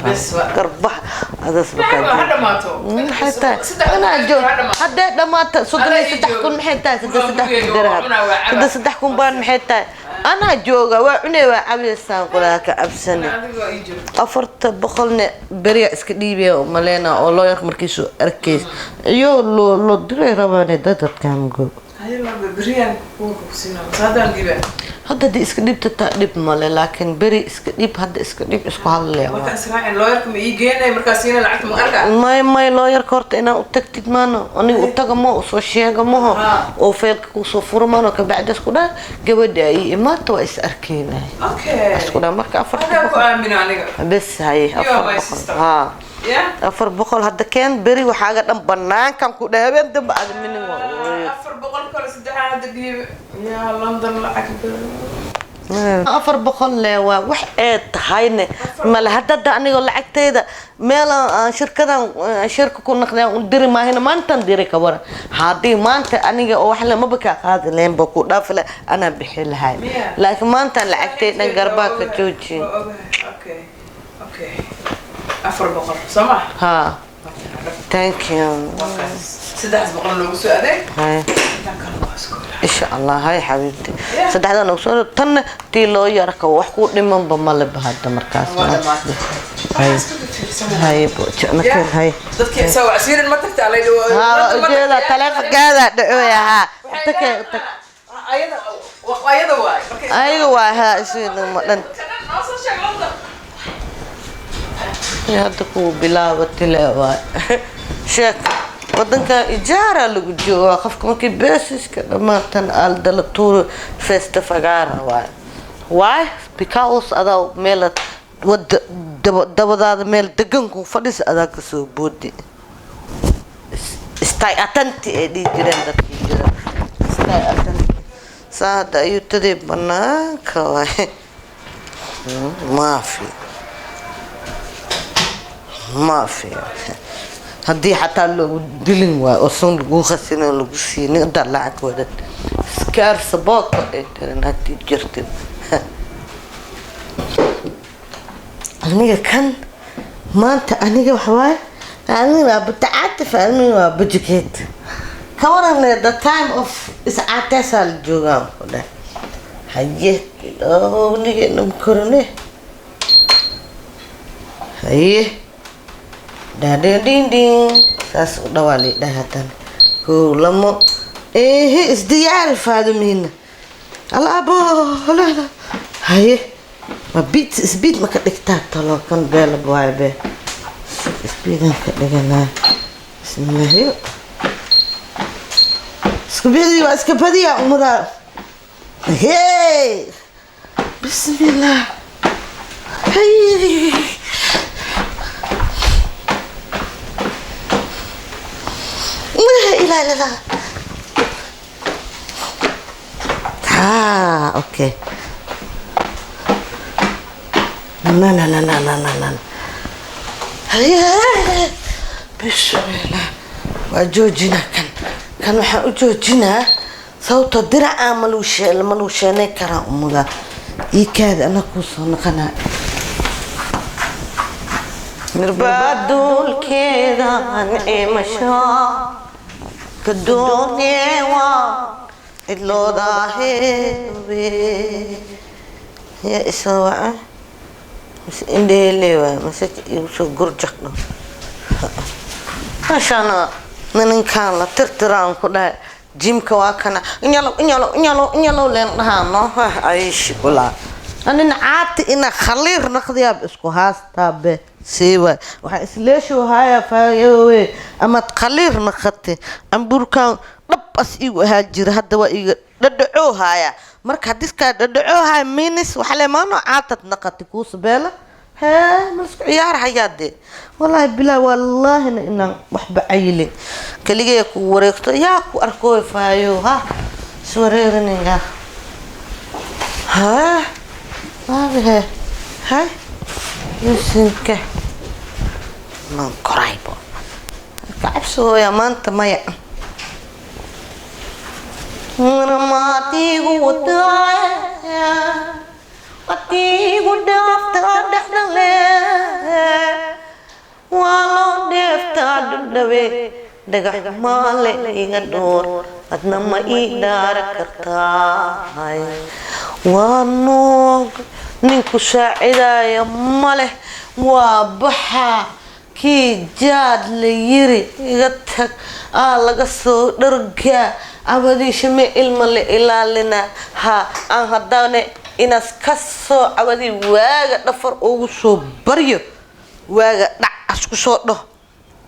Bes waa. garbaha adas. Lacag waa ha dhamaato. Maxay tahay? Saddex Anaa boqol joog ha dhamaato. Haddee dhamaata soddon iyo Adaa ii saddex joogo. kun maxay tahay? Saddex Guriga saddex kun gurigeyga dirham. waa cunaa, waa cabaa. Saddex saddex kun baan maxay tahay? Anaa jooga, waa cunay, waa cabaysaan, qolaa ka cabsane. Adiga waa ii joogo. 400-na beriya iska dhiibaya maleyna oo looyarka markiisu arkays iyo loo loo diray rabaane dadadkan go. Haye, laba beriyaan kuwa ku siinaa. Saadaan dhiibaa. Hadda haddii iska dhibta taa dhib male, laakiin beri iska dhib, hadda iska dhib, isku hadlaya. Marka israacin looyarka ma ii geenay markaa siina lacagta ma arkaa? May, looyarka horta inaa u tagtid maano, aniga u taga mo usoo sheega maho oo feelka kusoo furo maano, kabacdi isku dhaa gabadha ay imaata waa is arkeynay. Okay. Isku dhaa marka afarta Adaa ku boqol aamina aniga. Bes, haye. You are Afar my boqol sister. Haa. Yeah? 400 hadda keen, beri waxaaga dhan banaankan ku dheh, habeen dambe aad minin waa ureer. 400 kale saddexaan hadda dhiibe. Yaa London lacag badan. 400 le waa wax ee tahayne male hadda anigoo lacagtayda meel aan shirkadan aan shirka ku naqday aan u diri maahina, maantan diri ka waran haddii maanta aniga oo wax le maba kaa qaadi lahayn ba ku dhaafi lahay, anaa bixi lahay. Miya? Laakiin maantaan lacagtay dhan garbaa ka joojin. Waa ogahay. Okay. Okay. 400 soo ma? Ha, thank you. 300 loogu soo adeeg. Hay. Intaan kale waa isku. Insha Allah, hay xabiibti. Yeah. Saddexdan ugu soo tanna tii loo yarka wax ku dhimanba maleba hadda markaas. Waa dhamaatay. Hay. Waxaa isku fiirsanaya. Hay, nakeen hay. Dadkii soo wacsiirin ma tagtaa lay dhawo. Haa, ujeeda taleefankaada dhacooya, haa. Take tag. Ayada ayada waay. Ayaga waa haa isugu ma dhan. Noo soo sheeg London. Hadda kuwa bilaaba tile waay sheek, wadanka ijaara lagu joogaa, qofka markii beesiska dhammaatan aaldala tuuro feesta fagaara waay. Why? Because adaa meel wada dabadaada meel degan ku fadhis, adaa kasoo boodi. Stai attenti ay dhihi jireen dadkii jira, stai attenti. Saa hadda ayuu tadii banaanka waay, maafi maafi haddii xataa loogu dilin waayo oo sun lagu khasin oo lagu siinin intaad lacag wadad iskaarsa boodka ay tirin haddii jirtid. Aniga kan maanta aniga waxa waaye, aniga waa butacaatif, aniga waa bujukeed ka waran le, the time of iscaateesaa la joogaa ku dheh. Haye, weligeena ma korone. Haye, dhaadhindhindhin saas u dhawaa liidhaha haddana kow lamo. Ehe, isdiyaari Faadumiina. Alaabo leeda. Haye, ma beat speed ma ka dhigtaa talo kan beelab waaye be. Speedan ka dhiganaa. Bismillaahi. Iska badiya, waa iska badiya umada. Hey! Bismillah. Hey! La ilaha illallah. Ah, okay. Na na na na na na na. Haye. Bismillah. Waa joojinaa kan. Kan waxaan u joojinaa sababtoo diracaa ma lagu sheenay karaa umuda. Ii kaada, ana kuu soo noqonaa. Mirbaaduulkeedan imasho kadoonyewa cidloodaahewe yaa isoo waca mise indheele waay mase igu soo gurjaqdho meeshaana nininkaan la tirtiraan ku dhahay jimka waa kana inyalow inyalow inyalow inyalow leen dhahaa no aishi kulaa anina caati ina khaliir naqdiyaab isku haastaa be sii waay waxaa isleeshow haya faayowe amaad khaliir naqate ambuurkan dhab as igu ahaa jira, hadda waa iga dhadhacoo haaya. Marka hadiskaa dhadhacoo haaya minis waxa le maano caatad naqate kuusabeela hee ma isku ciyaar hayaa dee. Wallaahi bilaa wallaahina inaan waxba cayilin keligee ku wareegto yaa ku arkooy faayo ha iswareerinaya ha waabahe hay yusinka maan koraybo ka cabsooya maanta maya Matigu wadaya matigu dhaafta dhexdhale waa loo dheeftaa dhudhawe dhagax maale iga dhoor adna ma ii dhaara kartaay waa noog ninku saacidaaya ma leh waa baxa kii jaad la yiri iga tag aa laga soo dhargaa cabadiisha me ilma la ilaalina ha aan haddana inaas ka soo cabadii waaga dhafar ugu soo baryo waaga dhac asku soo dhaho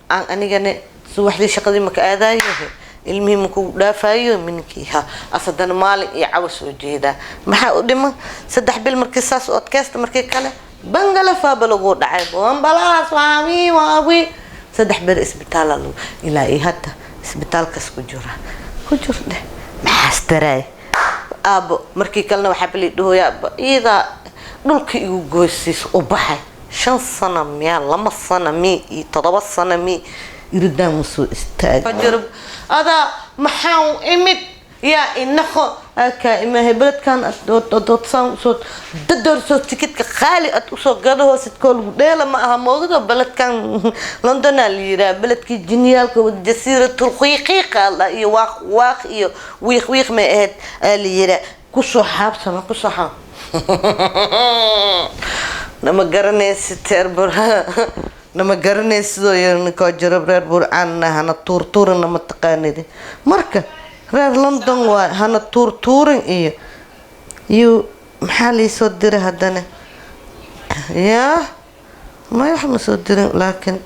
aan anigana subaxdii shaqadii maka aadaayo ilmihii maku dhaafayo minkii ha asadana maalin iyo cawa soo jeedaa maxaa u dhiman 3 bil markii saas u adkaysta markii kale bangala faaba lagu dhacay bambalaas waawi waawi 3 ber isbitaala lagu ilaa iyo hadda isbitaalkaas ku jira ku jir dheh maxaas daraay aabo markii kalena waxaa bali dhahoyaa iyadaa dhulka igu goysiis u baxay 5 sano miyaa 2 sano mi iyo 7 sano mi iridaan ma soo istaag adaa maxaa imid yaa inaqo aka imahay beledkan adodsaan usoo dadorsoo tikidka qaali ad usoo gadahoosid koo lagu dheela ma aha moogado beledkan Londonaa la yiraa beledkii jinyaalka jasiiratul qiiqiiqa la iyo waaq waaq iyo wiiq wiiq may ahayd aa la yiraa kusoo xaabsama kusoo xaab nama garanaysid teer bur nama garanaysidoo yar ninkoo jiro reer Burcaanna hana tuurtuurin nama taqaanidi marka reer London waay hana tuurtuurin iyo iyo maxaa liisoo diray haddana yaa may wax ma soo dirin laakiin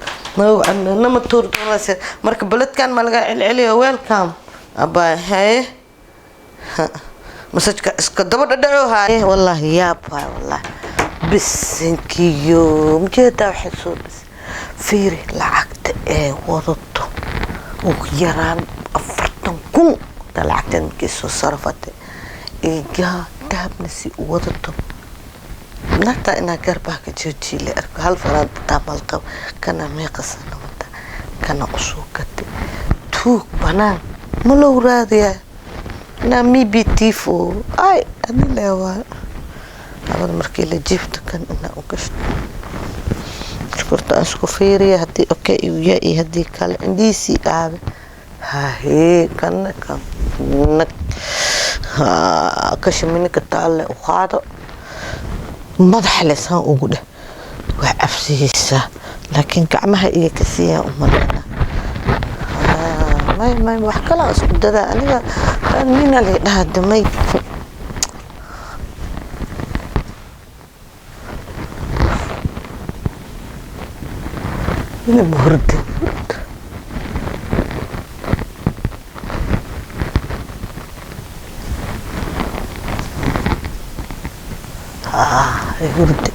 nama tuurtuuraysa marka beledkan ma laga celceliyo. Welcome abaa haye masajka iska daba dhadhaco haye wallaahi yaab waay wallaahi bisinkiyo majeedaa waxay soo bis fiiri lacagta ee wadato ugu yaraan 40,000 ta lacagteed markii soo sarfatay igaa dahabna si u wadato naagtaa inaa garbaha ka joojiye la arko hal faraanta taamal qabo kana meeqa sano wata kana usoo gatay tuug banaan ma loo raadiyaa inaa maybe tifo ay adile waa abad markii la jiifto kan inaa u gashto horta aan isku fiiriya haddii okay igu yahay iyo haddii kale indhihiisii aabe hahee kana kan nag kasha minika taalle u qaado madaxa lesaan ugu dheh waa cabsiyeysaa laakiin gacmaha iyo ka siiyaan u maleyna. May, may, wax kalaa isku dadaa aniga. Nina lay dhahaa damay. Nina ma hurda, hurda. Ah, ay hurda,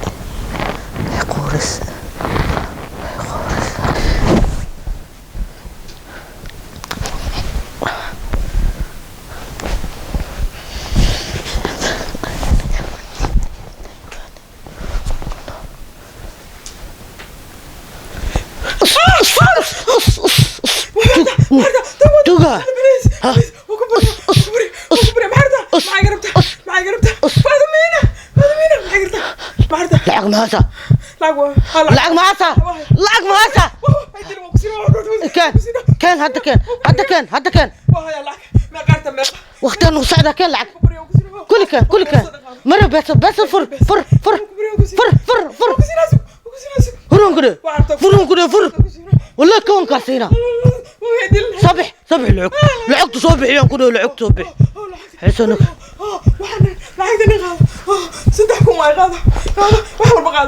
ay quuris, ay quuris. Tuga. Lacag ma haysaa? Lacag ma haysaa? Lacag ma haysaa? Keen, keen hadda, keen hadda, keen hadda, keen. Waqtigan nagu socdaa, keen lacag kulli, keen kulli, keen. Mara beso beso, fur, fur, fur, fur, fur, fur. Furun kudhe, furun kudhe, fur. Wallahi kawankaa siina. Soo bix, soo bix lacag, lacagta soo bixiyaan kudhe, lacagta soo bix. Xisanak.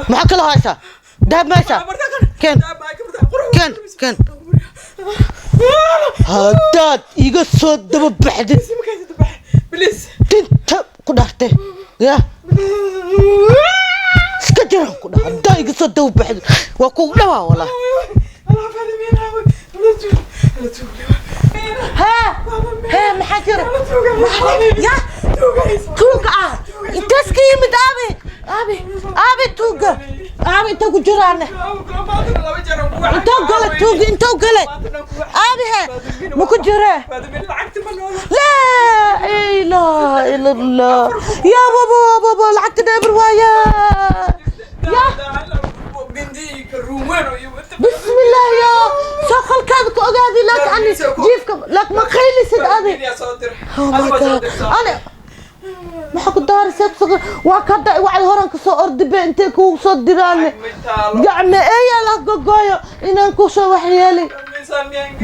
Maxaa kala haysaa? Dahab ma haysaa? Keen, keen, keen. Haddaad iga soo daba baxdid, tinta ku dhaartay ya iska jiraan ku dhaha. Haddaa iga soo daba baxdid, waa kugu dhawaa walaa. Hee, hee, maxaa jira ya? Tuuga ah intees ka yimid? Aabe, aabe, aabe, tuuga aabe, intee ku jiraane? Intoo gale tuuga? Intoo gale aabe? He, ma ku jiree? Laa ilaaha ila Allah. Ya baba, baba, lacagta dheebar waaya ya. Bismillah ya soo khalkaada ku ogaadi laak ani jiifka laak ma qaylisid adi. Oh my God, ani maxaa ku daaraysaa? Waa ka da wacdi horan kasoo ordibe, intay kugu soo diraane gacme eeyaa la gogoyo inaan kusoo waxyeelay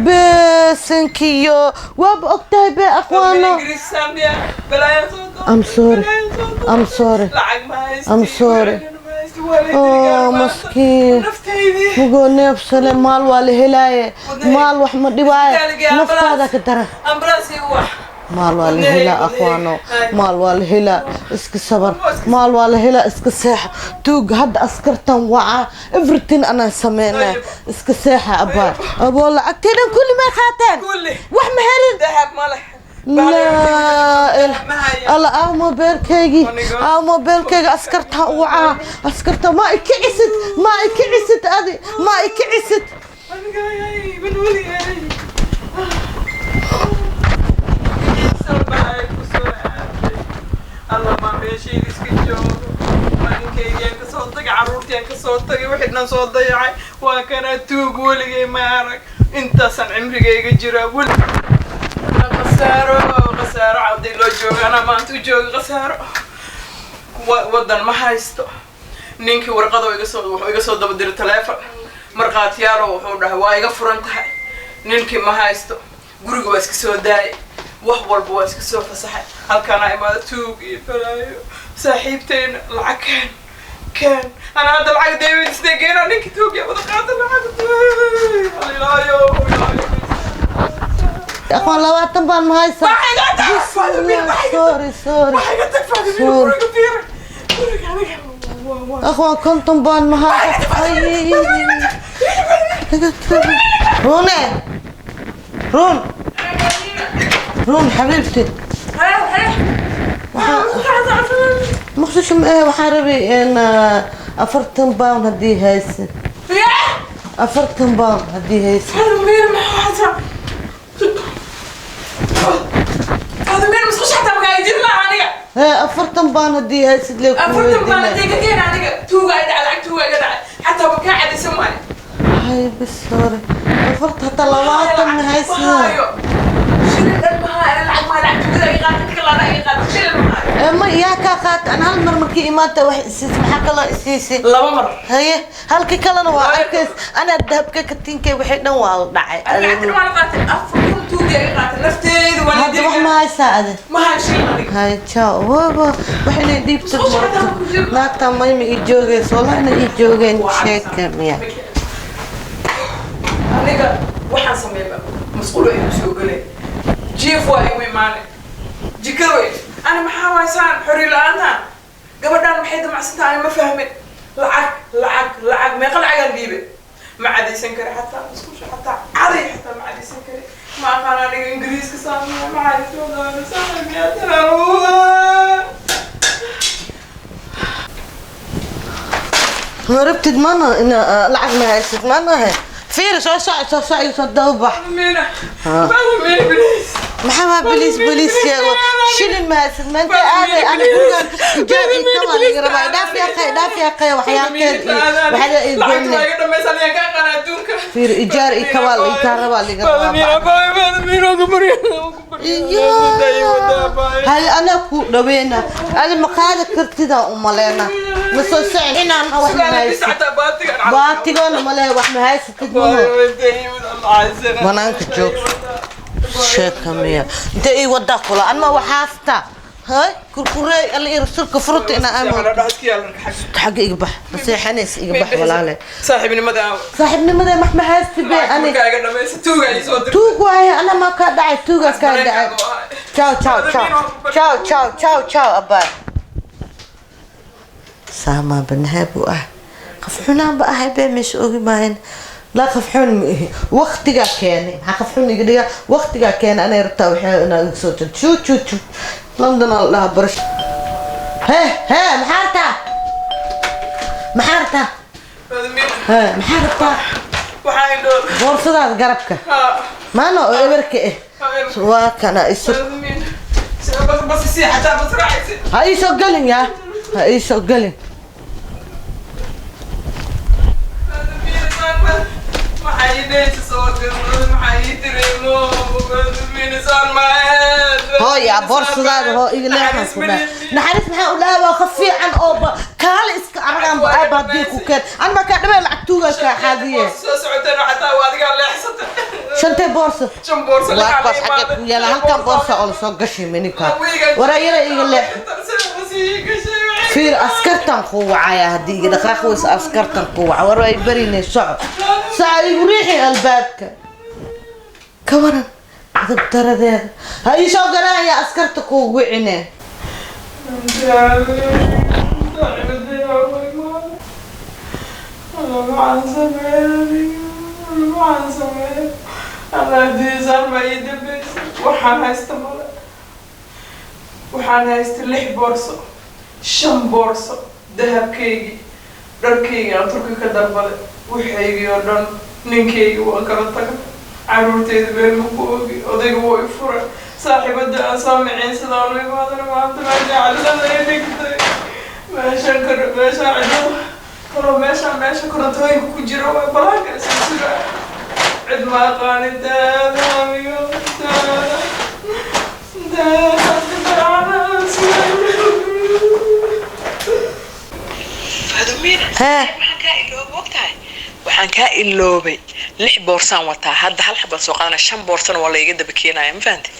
besankiyo. Waaba ogtahay be aqwaano. I'm sorry, I'm sorry, I'm sorry. Oh, maskiin, mugoo neefsale. Maal waa la helaaye, maal wax ma dhibaaye, naftaada ka daran. Maal waa la helaa aqwaano, maal waa la helaa, iska sabar. Maal waa la helaa, iska seexa. Tuuga hadda askartan waca, everything anaan sameynaa. Iska seexa abaa. Aboo, lacagtii dhan kulli may qaateen? Wax ma helin. Laa alla, aaw mobeelkaygii, aaw mobeelkayga? Askartaan wacaa, askarta. Ma ikicisid, ma ikicisid adi, ma ikicisid. Alla, maa meeshayda iska joogo? Waa ninkaygiyaan kasoo tagay, carruurtiaan kasoo tagay, wixii dhan soo dayacay. Waa kanaa tuug. Weligay ma arag, intaasaan cimrigayga jiraa weli khasaaro, khasaaro caday loo jooga. Anaa maanta u jooga khasaaro. Wadan ma haysto. Ninkii warqado iga soo, wuxuu iga soo daba diray taleefon markhaatiyaalo, wuxuu dhahay waa iga furan tahay. Ninkii ma haysto, guriga waa iska soo daayay, wax walba waa iska soo fasaxay. Halkaanaa imaada tuug iyo balaayo. Saaxiibtayna lacag keen, keen. Ana hadda lacag deewedisnay geena, ninkii tuugya wada qaata lacag. Ilaayo, ilaayo. Aqoon, 20 baan ma haysaa? Sorry, sorry. Sorry. Aqoon, 50 baan ma haysaa? Rune, run, run xabiibti. Muqdisho ma eh. Waxaan rabay in 40 pound haddii haysid, 40 pound haddii haysid. Hee, 40 pound haddii haysid lee ku 40 baan weydiinaya. Hay bis, sorry. 40 hataa 20 ma haysid? Shilin dhan mahaa, lacag maa, lacag tuugada iga qaata, ninka laada iga qaata, shilin mahaa. Ma yaa kaa qaata? An hal mar markii imaanta wax isiis, maxaa kaloo isiisay? Laba mar. Haye, halkii kalena waa arkays, anaa dahabka katiinkay waxay dhan waa la dhacay. Lacagtan waa la qaatay, 4000 tuuga iga qaatay nafteedu waa. Hadda wax ma haysaa ade? Ma hayshin aniga. Hay, ciao. Waba wax inay dhiibto. Musqusha xataa ma ku jiro. Naagta mayma ii joogayso, wallah inay ii joogeen, sheeka miya? Aniga waxaan sameeyba, masquul waa igu soo galay, jiif waa igu imaanay, jikada way. Ani maxaa waysaan xori la-aantan? Gabadhaan maxay damacsantahay? Ani ma fahmin. Lacag, lacag, lacag, meeqa lacagaan dhiibe? Ma cadaysan kari xataa musqusha, xataa caday xataa ma cadaysan kari. Ma aqaan aniga Ingiriiska saamiya, ma cadaysan. Ma rabtid mana ina lacag ma haysid manahe. Fiiri, soo soco, soo soco, soo dawbax. Mina, Mina, please. Maxaa waa? Boliis, boliis sheego, shilin ma haysid maanta aaday. Ana gurigan ijaar iyo kawaa laga rabaa. Dhaaf yaaqay, dhaaf yaaqay, waxyaalkeed iyo waxyaala iyo Lacagta goynne. waa iga dhamaysan, ayaan ka aqaan adduunka. Fiiri, ijaar iyo kawaa la kaa rabaa, laga rabaa. Hay, anaa ku dhaweyna, adi ma qaadi kartidaan u maleena. Ma soo socin inaan wax ma haysid, baatigoona male, wax ma haysatid maho. Banaanka joog, sheeka miya? Inta ii wadaa kula anma waxaasta hay kurkurey alla iyo rasuulka furta inaa aamo. Xagga iga bax, ma seexanaysa, iga bax walaale. Saaxiibnimada. Saaxiibnimada wax ma haysti be ani. Iga dhamaysa, tuuga ii soo dirtay. Tuug waaye, ana maa kaa dhacay? Tuugaa kaa dhacay. Ciao, ciao, ciao, ciao, ciao, ciao, ciao. Abaa saamaa banahaab u ah, qof xunaanba ahay bee meesha ogi maayan. Laa, qof xun ma ihi, waqtigaa keenay. Maxaa qof xun iga dhigaa? Waqtigaa keenay. Anay rabtaa waxay inaad iga soo jirto. Shuu shuu shuu, London aa la dhahaa barasho. Hee hee, maxaa rabtaa? Maxaa rabtaa? Hee, maxaa rabtaa? Waxaa indhood. Boorsadaada garabka maana oo eberka eh waa kana isu. Bas si xataa bas raacaysi. Ha ii soo gelin yaa, ha ii soo gelin. Maxaa ii dhehaysa? Soo dir, maxaa ii tiri? Hooya, boorsadaada hoo iga leexan ku dhahay. Naxariis maxaa u dhahay? Waa qof fiican oo kaale iska aragaan aaba haddii ku keen an ma kaa dhamay, lacag tuugaa kaa xaadiye. Soo socoteen xataa waa adigaa leexsata. Shantee boorso? Shan boorso. Waa kaas xagga ku yaala, halkan boorsa oo lasoo gashay mininka waraa yara iga leex. Fiir, askartan kuu wacaya haddii iga dhaqaaq weyso, askartan kuu waca. War ay barinay, soco, soco, igu riixi albaabka. Ka waran adab daradeeda? Ha ii soo garaaya, askarta kuu wicine. Waxaan haysta male. Waxaan haysta lix boorso, shan boorso, dahabkaygii, dharkaygii aan Turki ka dalbaday, waxaygii oo dhan, ninkaygii waan kala tagay, caruurteyda been ma ku ogi, odayga waa i furay, saaxiibada aan soo micin sidaan u imaadana maanta meesha cidlada ay dhigtay, meeshan kor, meeshaan cidlada kalo, meeshaan meesha korontooyinka ku jira waa balaanka iska sugaa. Cid ma aqaanin. Daada amigo, daada, daada. Faadumiina. Hee. Waxaan kaa iloobay, ogtahay, waxaan kaa iloobay lix boorsaan wataa hadda, hal xabaan soo qaadana, shan boorsana waa layga daba keenaya. Ma fahanti?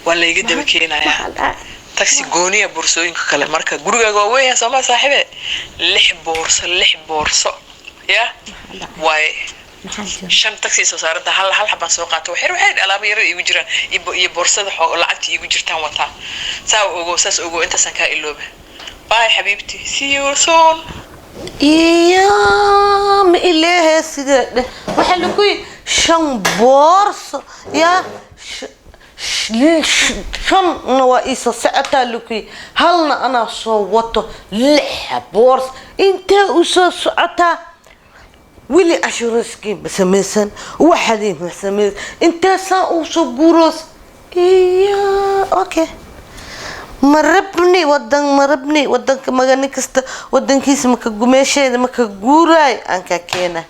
Waa layga daba keenaya taxi gooniya boorsooyinka kale. Marka gurigaaga waa weyn yahay sooma saaxiibe? Lix boorso, lix boorso ya waaye, shan taxi soo saaranta, hal hal xabaan soo qaata. Waxyar waxay alaabo yar iigu jiraan iyo boorsada lacagta iigu jirtaan wataa. Saa ogo, saas ogo, intaasaan kaa ilooba. Bye xabiibti, see you soon. Iyo ma ileehe sidee dheh? Waxaa lagu yidhi shan boorso yaa shanna waa iisoo socotaa lagu yidhi, halna anaa soo wato. Lix boorso intee u soo socotaa? Weli ashuuraskii ma samaysan, waxadii ma samaysan, intee saan uu soo guuroos? Iyo okay, ma rabni wadan, ma rabni wadanka magani kasta wadankiisa maka gumeesheeda maka guuraay aan kaa keena.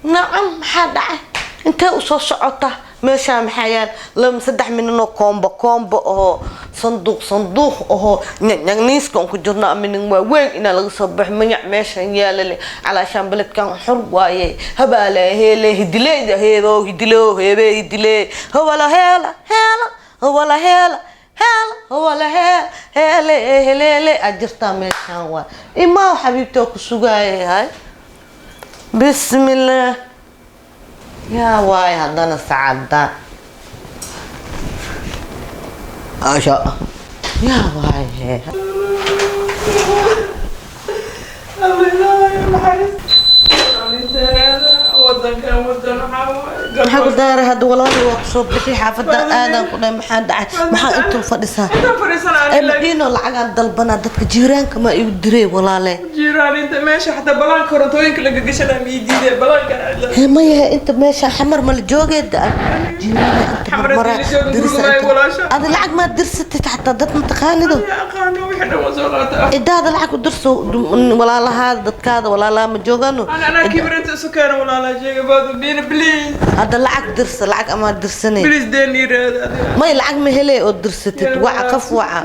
Nacam, maxaa dhacay? Intee usoo socota? Meeshaa maxaa yaal? Laba saddex mininoo koombo koombo ahoo, sanduuq sanduuq ahoo, nyagniiska on ku jirno, minin waaweyn inaa laga soo baxo. Manyac meeshan yaala leh, calaashaan beledkan xor waaye. Habaale heele hidileyda heebo hidilo heebe hidile hawala heela heela hawala heela heela hawala heel heele heleele aad jirtaa meeshaan. Waay, imaaw xabiibti, oo ku sugaayay. Hay, bismillaah, yaa waay haddana sacada asha, yaa waay hee. Alla Ilaahay naxariis. Wadankan wadan waxaa waaye. Maxaa ku daaray hadda? Walaali, waa kusoo bixi xaafadda aadan ku dhahay. Maxaa dhacay? Maxaa intuu fadhisaa? Intaan fadhiisanaa. Ee madiino, lacagaan dalbanaa, dadka jiiraanka ma igu diray, walaale? Jiiraan inta meesha xataa balaanka korontooyinka laga gashanaa ma ii diidee balaanka. Hee, maya, inta meesha Xamar ma la joogeeda jiiraana inta Xamar marmaraa haddii la joogo, dirisa guriga inta. Walaasha. Adi lacag maa dirsatid xataa? Dad mataqaanido? Aqaano, wixii dhan waa soo qaata. Cidaada lacag u dirso, walaalahaada, dadkaada, walaalaha ma joogaano? Anaa kibrinta isu keena, walaalaa sheega baadu biina, please. Hadda lacag dirsa, lacag amaa dirsanay. Please, deen ii raadi adiga. May, lacag ma hele oo dirsatid? Waca qaf, waca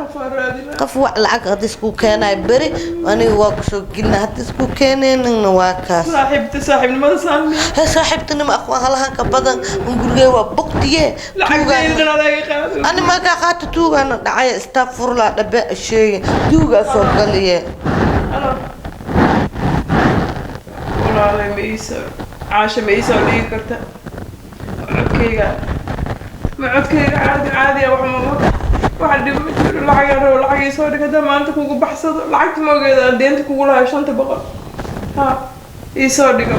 qaf, wac lacag hadda iskuu keenayo beri, aniga waa kusoo gelina. Hadda iskuu keenaynina waa kaas. Saaxiibta, saaxiibnimada saami. He, saaxiibtinimo aqoon halahan ka badan. Gurigee waa bogtiye. Lacagtayda dhan adaaga qaado. Ani markaa qaata, tuugaana dhacay, istafurlaa dhabe sheegi, tuugaa soo galiye. Walaalay, ma iisoo caasha, ma iisoo dhigi karta codkayga? Ma codkayga caadi caadi ah? Wax ma waxa dhib ma jiro. Lacagaan rabo, lacag iisoo dhig haddaa maanta kugu baxsado. Lacagta ma ogeeda aan deenta kugu lahayo 500. Ha iisoo dhigo,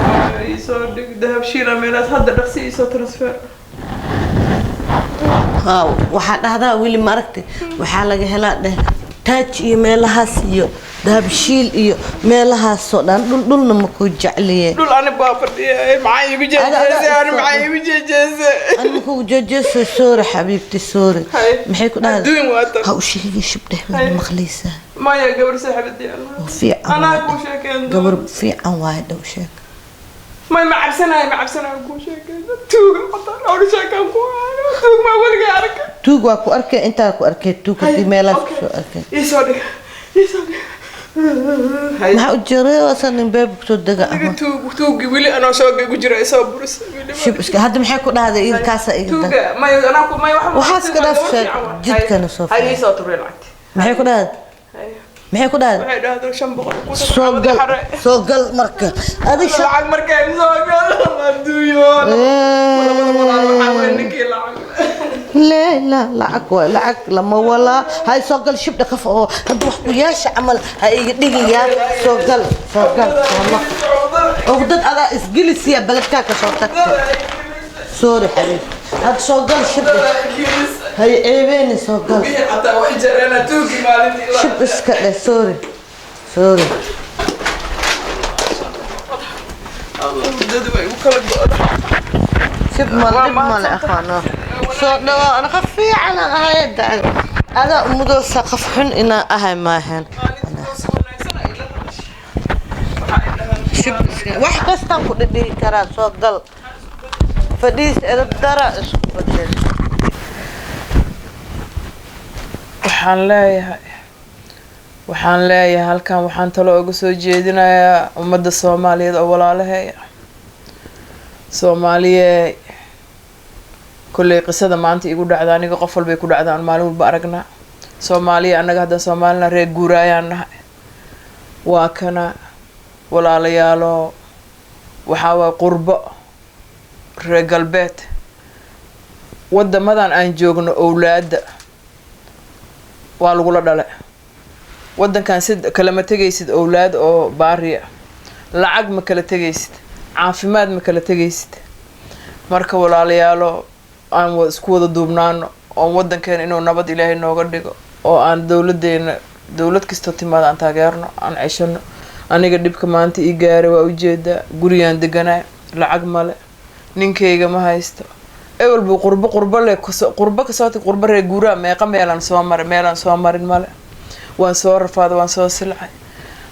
iisoo dhig Dahabshiila meelaas hadda, dhaqsi iisoo transfer. Ha, waxaa dhahdaa weli maaragtay, waxaa laga helaa dheh Taaj iyo meelahaas iyo Dahabshiil iyo meelahaasoo dhan. Dhul dhulna ma kuu jecliye. Dhul ani baa fadhiya, maxaa iigu jeejeese? Ani maxaa iigu jeejeese? Ani makugu jeejeeso. Sorry xabiibti, sorry. Hay. Maxay ku dhahdaa? Adduun waa tan. Ha u sheegin, shibdheh, wayna maqlaysaa. Maya, gabar saaxiibadii. Oo fiican anaa waaye. Kuu sheekeen. Gabar fiican waaye, dhow sheeg. May, ma cabsanayo, ma cabsanayo. Kuu sheekeen tuuga xataa dhowr sheekaan ku hayo. Tuug maa weligay arka. Tuug waa ku arkay, intaa ku arkay tuug haddii meelahaas kusoo arkay. Iisoo dhig, iisoo dhig. Hay. Maxaa u jiray asan beeb kusoo dega Adiga ama tuug, tuugi weli anoo shooga ku jira isoo buris weli. Shib iska. Hadda maxay ku dhahday? Ii kaasa iga da. Tuuga may anaa ku may waxa. Waxaas ka dhaaf sheeg, jidkana soo hay. fiican. Iisoo turay lacagti. Maxay ku dhahday? Hay. Maxay ku dhahday? Waxay dhahday 500 ku Soo gal, soo gal marka adi lacag markay soo gal adduunyo labada walaal waxaa weeye ninkii lacag. La lacag waay, lacag lama walaa. Hay, soo gal, shibdha qaf oo hadda wax ku yeesha camal ha iga dhigayaa. Soo gal, soo gal, soo noq. Uqdad adaa isgelisiya, beledkaa ka soo tagta. Sorry xabiib, hadda soo gal, shibdha hay ceebeeni, soo gal. Xataa way jareena tuugi maalintii. Shib iska dheh. Sorry, sorry. Dad way u kala go'da. Shib mal dhib male aqaano. Soo dhawaa, ana qof fiican aan ahay. Adaa umudoosa qof xun inaa ahay maahan. Shib iska, wax kastaan ku dhidhihi karaa. Soo gal, fadhiis, edab dara isku bedel. Waxaan leeyahay halkan waxaan talo uga soo jeedinayaa ummadda Soomaaliyeed oo walaalaheeya Soomaaliye. Kolley qisada maanta igu dhacda aniga qof walbay ku dhacdaan, maalin walba aragnaa. Soomaaliya, annaga hadda Soomaalina reer guuraayaan nahay. Waa kana walaalayaalo, waxaa waay qurbo, reer galbeed, wadamadan aan joogno owlaadda waa lagula dhale. Wadankan si kalama tegaysid owlaad oo baariya, lacag ma kala tegaysid, caafimaad ma kala tegaysid. Marka walaalayaalo, aan isku wada duubnaano oon wadankeena inuu nabad Ilaahay nooga dhigo, oo aan dowladeena, dowlad kastoo timaada aan taageerno, aan ceshano. Aniga dhibka maanta ii gaaray waa ujeedaa. Gurigaan deganaa, lacag male, ninkayga ma haysto. Ewel buu qurbo, qurbo le qurbo kasoo tag, qurbo reer guuraa. Meeqa meelaan soo maray, meelaan soo marin male. Waan soo rafaaday, waan soo silcay.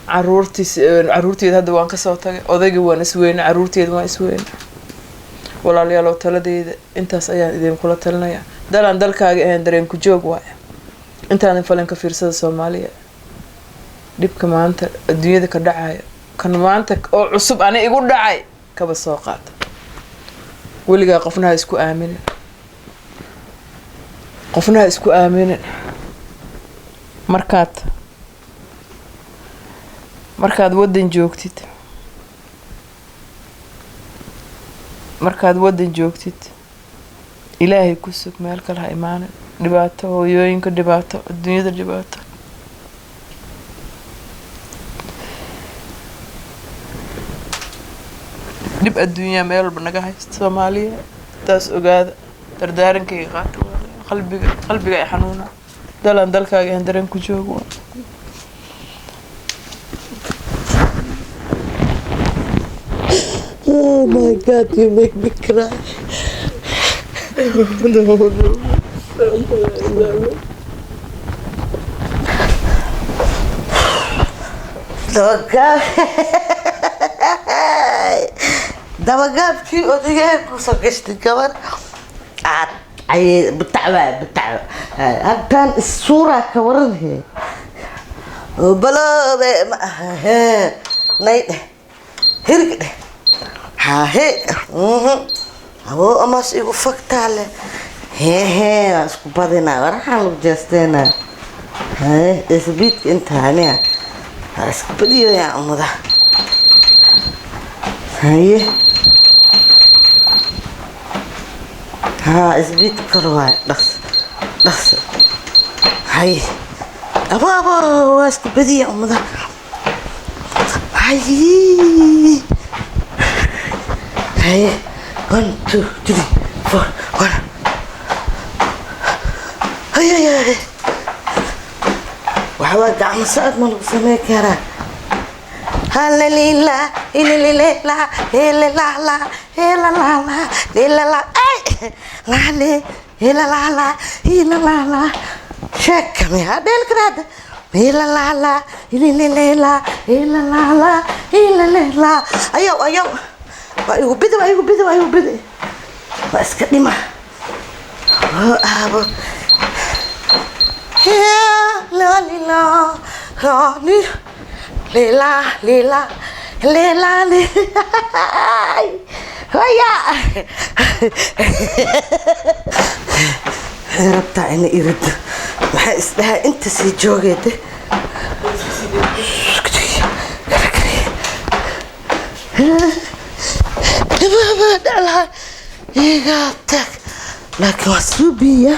Caruurtiis, caruurteeda hadda waan kasoo tagay. Odaygii waan isweyne, caruurteeda waan isweyne. Walaalayaal, oo taladeyda intaas ayaan idinkula talinayaa. Dalaan dalkaaga ahayn dareen ku joog waaya. Intaadan falin ka fiirsada. Soomaaliya, dhibka maanta adduunyada ka dhacayo, kan maanta oo cusub ani igu dhacay kaba soo qaata. Weligaa qofna ha isku aaminin, qofna ha isku aaminin. Markaad waddan joogtid, markaad waddan joogtid, Ilaahay ku sug, meel kale ha imaanin. Dhibaato hooyooyinka, dhibaato adduunyada, dhibaato. Dhib adduunyaa meel walba naga haysta. Soomaaliya, taas ogaada, dardaarankayga qaata. Walaalayaal, qalbiga ay xanuuna. Dalaan dalkaaga aan dareen ku joogo waa. Oh my God, you make me cry. No. Dabagaab, dabagaabkii odaygaa kusoo gashtay gabar aad ayay butacwaa butacwa halkan isuuraa ka waran he baloobe ma aha he nay dheh hirig dheh hahe abo amaas igu fagtaa leh hehe waa isku badinaa waraxaan lagu jeesteenaa haye isbiidka intaaniya waa isku badiyoyaa umada haye haa isbiid kor waay dhaqso dhaqso haye abo abo waa isku badiya umada haye haye 1 2 3 4 1 haye haye haye waxaa waa gacmo socod ma lagu samey karaa. Halalila ililila hilalala hilalala lilala ay lale hilalala hilalala sheeka miyaa dheel karaada hilalala ililila hilalala hilalila ayaw ayaw waa igu bidi, waa igu bidi, waa igu bidi, waa iska dhima oo aabo la la li lila lila lila li haya waxay rabtaa ina irido. Maxay isdhahaa inta sii joogeede dhaclaha iga tag, laakiin waa suubiya.